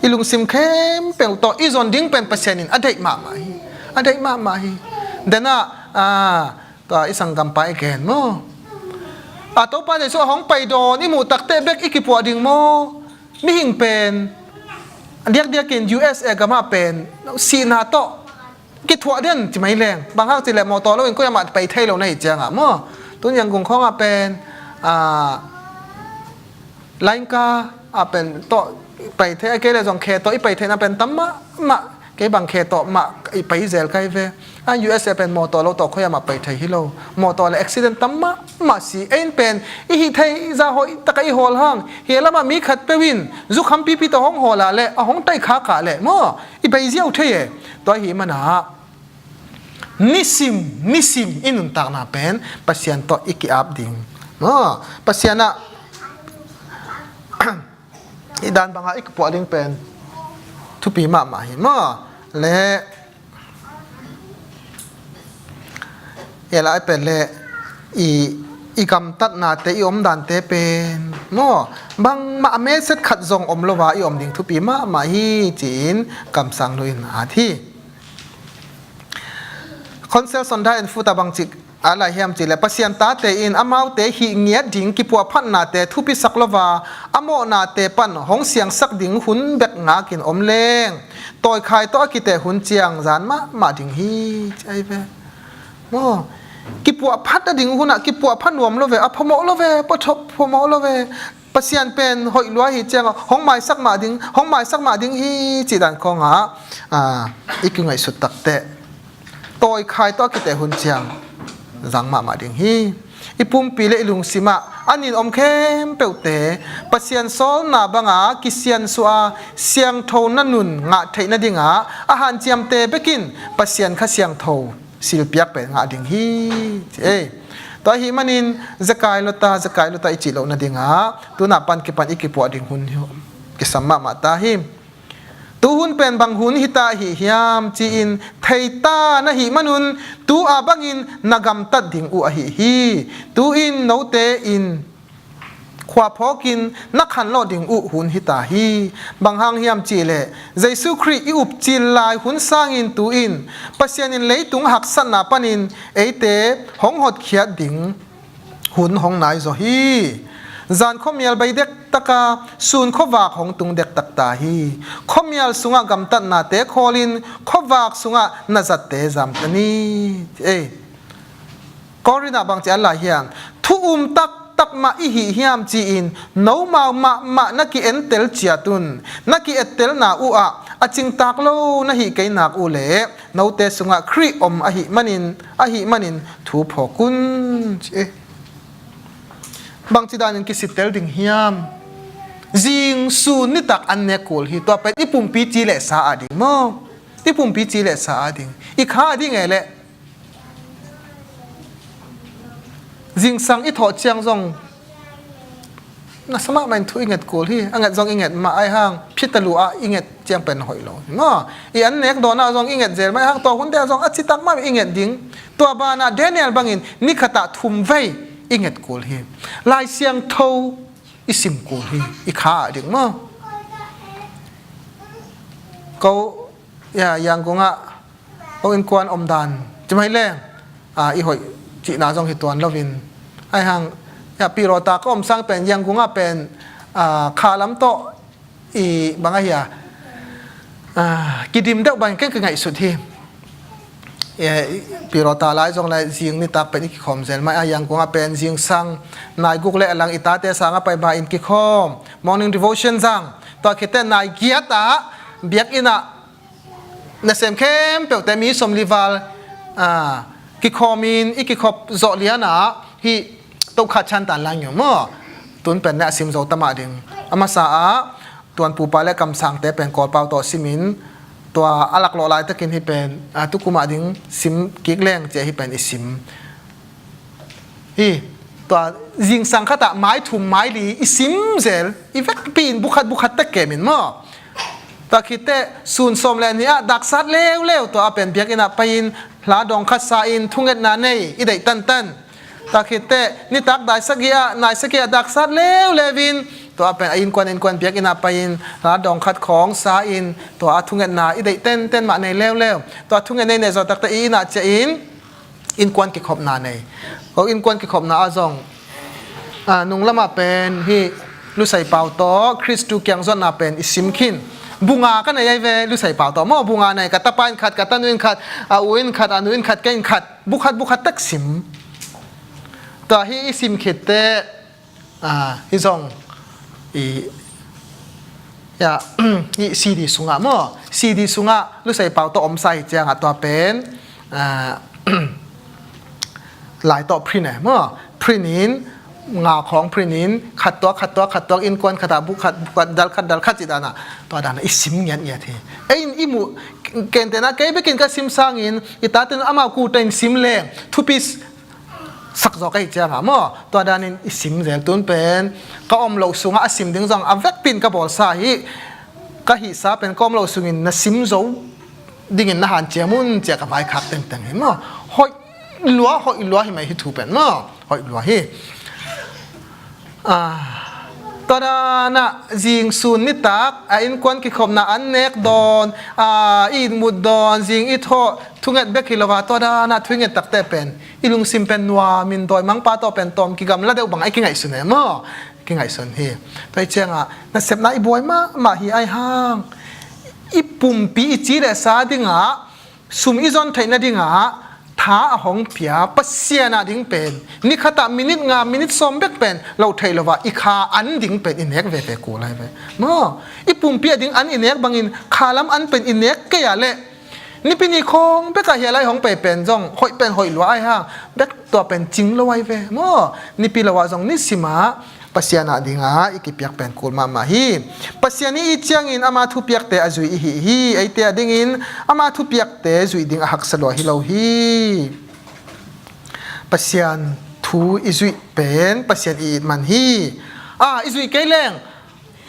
I lungsim khempeuh tawh i zon ding pen Pasian in a deih mahmah hi. A deih mahmah hi. Denah, a, tua i sanggampa i gen maw, a Topa Jesu a hong pai dawn i muh takte bek i kipuah ding maw? Mihing pen diakdiakin U S A gamah pen sihna tawh kithuah den ci mai leng. Bang hang ci le mawtaw loin koi amah pai thei lo na hi ciangah maw. Tun Yangon khawngah pen, a, lainka a pen tawh pai thei a kei le zong khe tawh i pai theihna pen tam mahmah. Kei bang khe tawh mah i pai zel kai ve. A U S A pen mawtaw lo tawh koi amah pai thei hi lo. Mawtaw le accident tam mahmah si. Ein pen i hih thei za hoih taka i hawl hang hi lamah mi khat peuh in zukham pipi tawh hong hawl ah le a hong taih khak ah le maw i pai ziau thei e. Tua hi manah nisim nisim i nuntakna pen Pasian tawh i ki-ap ding maw. Pasian ah i dan bangah i kipuah ding pen thupi mahmah hi maw. Le i lai pen le i, i gamtatnate i omdante pen maw bangmah a meset khat zong om lo a i om ding thupi mahmah hi ci-in kamsang lo in at hi. Consolation dai and futa bangci a lai hiam cih leh Pasian tate in amaute hih ngiat ding kipuahphatnate thupisak lo a, a mawhnate pan hong siangsak ding hun bek ngakin om leng tawikhai tawh a kiteh hun ciang zan mahmah ding hi ci ahi ve. Maw, kipuahphat a ding hunah kipuahphat nuam lo ve, a phamawh lo ve, phamawh lo ve. Pasian pen hoih lua hi ciangah hong maisak mah ding, hong maisak mah ding hi cih dan khawngah, a, i kingaihsut takteh tawikhai tawh a kiteh hun ciang zang mahmah ding hi. i pumpi le i lungsimah a nin om khempeuhte Pasian sawlna banga kisiansuah a siangthona nun ngah theih nadinga a hanciamte bekin Pasian Kha Siangtho silpiak pen ngah ding hi, ci ei. Tua ahih manin zekai lota, zekai lota i cih loh nadinga tuna pan kipan i kipuah ding hun hi, kisam mahmah ta hi. Tu hun pen bang hun hita ahi hiam ci-in theita na hih manun tu-a bangin na gamtat ding uh ahi hi. Tu-in note in khua phawkin na khanlawh ding uh hun hita hi. Bang hang hiam cihleh Jesu Khrih i upcil lai hun sangin tu-in Pasian in leitung haksatna panin eite hong hotkhiat ding hun hong nai zaw hi. Zan khuamial bei dektaka sun khuavak hong tung dektak ta hi. Khuamial sungah gamtatnate khawlin khuavak sungah na zatte zamta ni. Ei, Korinah bangci an lai hiam? Thu um taktak mah i hih hiam ci-in nomau mahmah na ki-entel ciatun na ki-ettelna uhah a cingtak lo na hih kei nak uh leh note sungah Khrih om ahih manin, ahih manin thu phawk un, ci ei. Bangci danin kisittel ding hiam? Zing sun nitak an nek kul hi. Tua pen i pumpi ci le sa a ding maw? I pumpi ci le sa a ding, i kha a ding e leh zingsang i thawh ciang zong nasa mahmah in thu i nget kul hi. A nget zong i nget mah ai hang phitalu ah i nget ciang pen hoih lo hi maw? I an nek dawnah zong i nget zel mah ai hang tua hunte ah zong a citak mah i nget ding. Tua banah Daniel bangin ni khatah thum vei i nget kul hi. Lai Siangtho i sim kul hi, i kha ah ding maw? Ko, ya, Yangon ah ko innkuan omdan ci mai leng, a, i hoih cihna zong hi tuan loin ai hang, ya, Pirota ka om sang pen Yangon ah pen, a, kha lam tawh i bang ahi a, a, kidim deuh bangin ken ka ngaihsut hi. E, Pirota lai zong lai zing nitak pen i kikhawm zel mai a, Yangon ah pen zingsang nai guk le a lang i tate sangah pai ba in kikhawm, morning devotion zang. Tua khit teh nai giat ah biakinn ah nasem khempeuhte mi sawmli val, a, kikhawmin i kikhop zawh lian ah hih tohkhat chantan lai ngiu maw? Tun pen ne a sim zo ta mah ding. A masa ah tuanpupa le kamsangte pen Kawlpau tawh simin tua a laklawh laitakin hih pen, a, tukum ah ding sim kik leng ci-a hih pen i sim hi. Tua zingsang khatah mai thum mai li i sim zel, i vekpi in bukhat bukhat tek kemin maw? Tua khit teh sun sawm le nih ah daksat leuleu, tua a pen biakinn ah pai-in hla dawng khat sa-in thungetna nei i deih tantan. Tua khit teh nitak dai sagih ah, nai sagih ah daksat leuleu in tua a pen a innkuan innkuan biakinn ah pai-in hla dawng khat khawng sa-in tua a thungetna i deih tenten mah nei leuleu. Tua thunget nei nei zawh tak teh i inn ah ciah in innkuan kikhopna nei. Ko innkuan kikhopna ah zong, a, nunglamah pen hih Lusai Pau tawh Khristu kiang zuatna pen i sim khin. Bunga ka nei ai ve Lusai Pau tawh maw? Bunga nei, ka tapa in khat, ka tanu in khat, a u in khat, a nu in khat, kei in khat, bukhat bukhat tek sim. Tua hih i sim khit teh, a, hih zong i, ya, hih C D sungah maw? C D sungah Lusai Pau tawh omsa hi ciangah tua pen, a, lai tawh print e maw? Print in, nga khawng print in, khat tuak, khat tuak, khat tuak, innkuan khatah bukhat, bukhat, dal khat, dal khat cih danah, tua danah i sim ngiatngiat hi. Ei in i muh, kentehna kei bekin ka sim sangin i tate in amau kute in sim leng thupi sak zaw ka hih ciangah maw? Tua danin i sim zel. Tun pen ka om loh sungah a sim ding zong a vekpi in ka bawlsa hi. Ka hihsa pen ka om loh sungin na sim zo dingin na hanciam un ci-a ka vaikhak tengteng hi maw? Hoih lua, hoih lua hi mai hih thu pen maw? Hoih lua hi. A, tua danah zing sun nitak a innkuan kikhopna an nek dawn, a, i it mut dawn, zing i thawh thunget bek hi lo a, tua danah thu i nget tak teh pen i lungsim pen nuamin dawimangpa tawh pen tawm kigamla deuh bangah i kingaihsun e maw? Kingaihsun hi. Tua hih ciangah nasepna i buai mahmah hi ai hang. I pumpi i ci le sa dingah sum i zon theih nadingah tha a hong pia Pasian a ding pen ni khatah minit nga, minit sawm bek pen loh theih lo a, i kha an ding pen i nek veve kul ai ve maw? I pumpi a ding an i nek bangin kha lam an pen i nek kei a leh Nipi ni khawng bekah hia lai hong pai pen zong hoih pen hoih lua ai hang, bek tua pen cing lo ai ve maw. Nipi lo ah zong nisim ah Pasian a dingah i kipiak pen kul mahmah hi. Pasian i it ciangin ama thupiakte a zui i hi hi. Eite a dingin ama thupiakte zuih ding a haksa lua hi lo hi. Pasian thu i zuih pen Pasian i it man hi. A i zuih kei leng,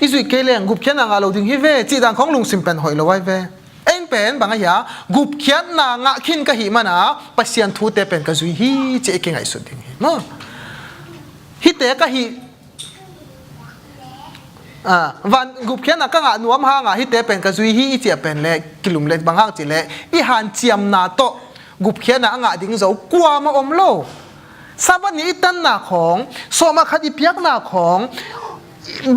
i zuih kei leng gupkhiatna ngah lo ding hi ve cih dan khawng lungsim pen hoih lo ai ve. Ei pen bang a hia, gupkhiatna ngah khin ka hih mana Pasian thute pen ka zui hi ci a i kingaihsut ding hi maw. Hihte ka hih, a van gupkhiatna ka ngah nuam hanga hihte pen ka zui hi i ciah pen le kilum le bang hang cih leh i hanciamna tawh gupkhiatna a ngah ding zo kuamah om lo. Sabbath ni i tanna khawng, sawmah khat i piakna khawng,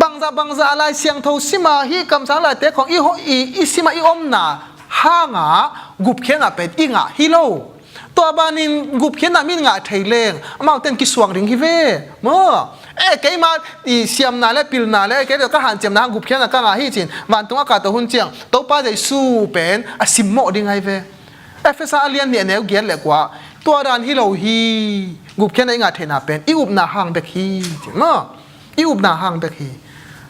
bangzah bangzah a Lai Siangtho sima hih kamsang laite khawng i, i, i sima i omna hanga gupkhiatna pen i ngah hi lo. Tua banin gupkhiatna min ngah thei leng amauten kisuang ding hi ve maw. E keima i siamna le pilna le kei ka hanciamna hang gupkhiatna ka ngah hi cin vantung a kah tawh hun ciang Topa Jesu pen a simmawh ding ai ve. Efesa a lian nih a neu giat le kua, tua dan hi lo hi. Gupkhiatna i ngah theihna pen i upna hang bek hi, ci maw? I upna hang bek hi.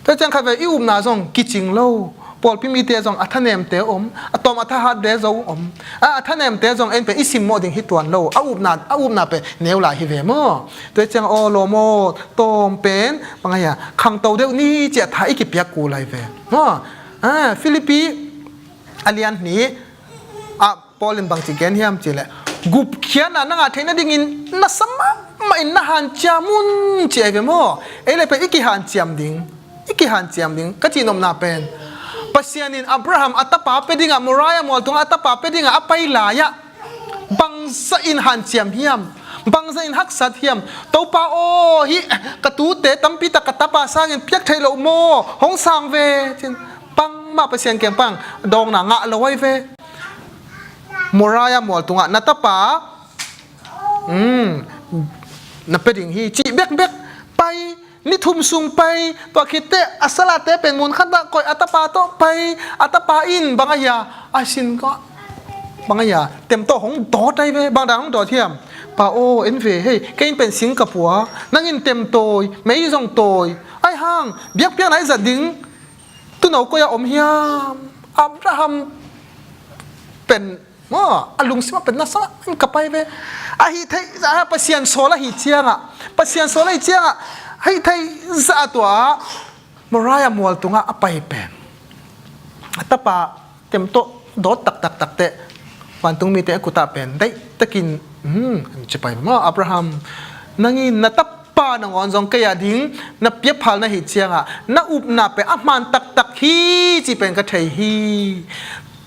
Tua ciang khat ve i upna zong kicing lo. Pawlpi mite zong a thanemte om, a tawm a thahatte zo om. A, a thanemte zong en pen i simmawh ding hi tuan lo. A upna, a upna pen neu lai hi ve maw? Tua ciang aw lawm aw, tawm pen bang a hia, khangto deuh ni ci a tha i kipiak kul lai ve maw? A, Philippi a lian nih ah Paul in bangci gen hiam cih leh, gupkhiatna na ngah theih nadingin na sa mahmah in na hanciam un ci ai ve maw? Ei le pen i kihanciam ding, i kihanciam ding ka cihnopna pen Pasian in Abraham a tapa pia dingah, Moriah mual tungah a tapa pia dingah a pai lai-ah bangzah in hanciam hiam, bangzah in haksat hiam? Topa aw, hih ka tute tampi tak ka tapa sangin piak theih loh maw, hong sang ve cin. Bangmah Pasian kiang pan dawngna ngah lo ai ve. Moriah mual tungah na tapa, um, na pia ding hi cih bekbek pai, ni thum sung pai, tua khitteh a salate pen mun khatah koih a tapa tawh pai, a tapa in bang a hia, a sin kah bang a hia, tem tawh hong dawt ai ve. Bang dan hong dawt hiam? Pa aw, en ve hei, kei in pen sing ka pua, nang in tem tawi, mei zong tawi, ai hang biakpiakna i zat ding tuuno koi-ah om hiam? Abraham pen maw, a lungsim ah pen na sa in ka pai ve. Ahi theih zah a Pasian sawl ahi ciangah, Pasian sawl ahi ciangah, ahi theih zah a tua Moriah mual tungah a pai pen a tapa tem tawh dawt taktak takteh vantung mite a kutah pen daih takin, um, ci pai maw, Abraham, nang in na tapa nangawn zong kei a ding na piakphal na hih ciangah na upna pen a hmaan taktak hi cih pen ka thei hi.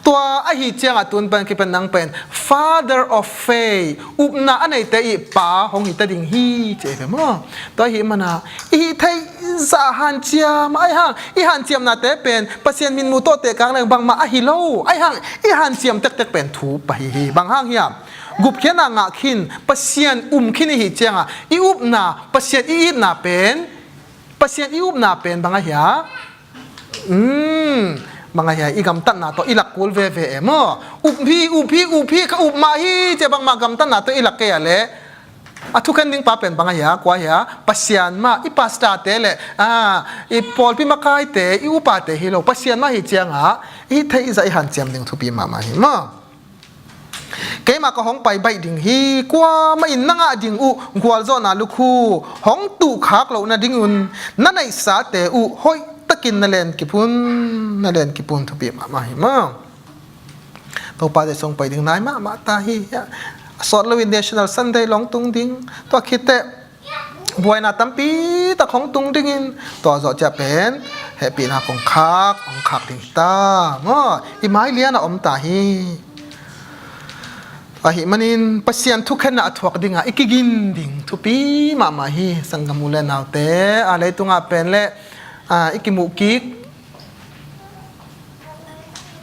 Tua ahi ciangah tun pan kipan nang pen father of faith, upna a neite i pa hong hi ta ding hi ci ai ve maw? Tua ahi mana i hih theih zah hanciam ai hang, i hanciamnate pen Pasian mitmu tawh tehkak leng bangmah ahi lo ai hang, i hanciam tektek pen thu pah hi hi. Bang hang hiam? Gupkhiatna ngah khin, Pasian um khin i hih ciangah i upna, Pasian i itna pen, Pasian i upna pen bang a hia? Um, bang a hia, i gamtatna tawh i lak kul veve e maw? Up hi, up hi, up hi, ka up mah hi ci a bangmah gamtatna tawh i lak kei a leh a thukhen ding pa pen bang a hia, kua hia? Pasian mah. I pastorte le, a, i pawlpi makaite, i upate hi lo, Pasian mah hi ciangah i theih zah i hanciam ding thupi mahmah hi maw? Keimah ka hong pai baih ding hi. Kuamah in na ngah ding uh gualzawhna lukhu hong tuhkhak loh nadingun na neihsate uh hoih takin na len kip un, na len kip un. Thupi mahmah hi maw? Topa Jesu hong pai ding nai mahmah ta hi. A sawt loin National Sunday lawng tung ding. Tua khitteh buaina tampi tak hong tung dingin, tua zawh ciah pen hehpihna kong khak, hong khak ding hi ta maw? I mai lian a om ta hi. Ahi manin Pasian thukhenna a thuak dingah i kigin ding thupi mahmah hi. Sanggam u le naute, a, leitungah pen le, a, i kimuh kik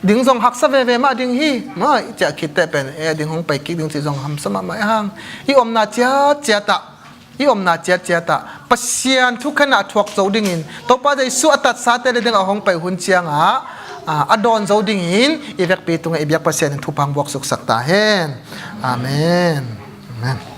ding zong haksa veve mah ding hi. Mah i ciah khitteh pen e ding hong pai kik ding cih zong hamsa mahmah i hang. I omna ciatciat ah, i omna ciatciat ah Pasian thukhenna a thuak zo dingin, Topa Jesu a tatsate le dingah hong pai hun ciangah a, a dawn zo dingin i vekpi tungah i biak Pasian in thupha hong buaksuk sak ta hen. Amen. Amen.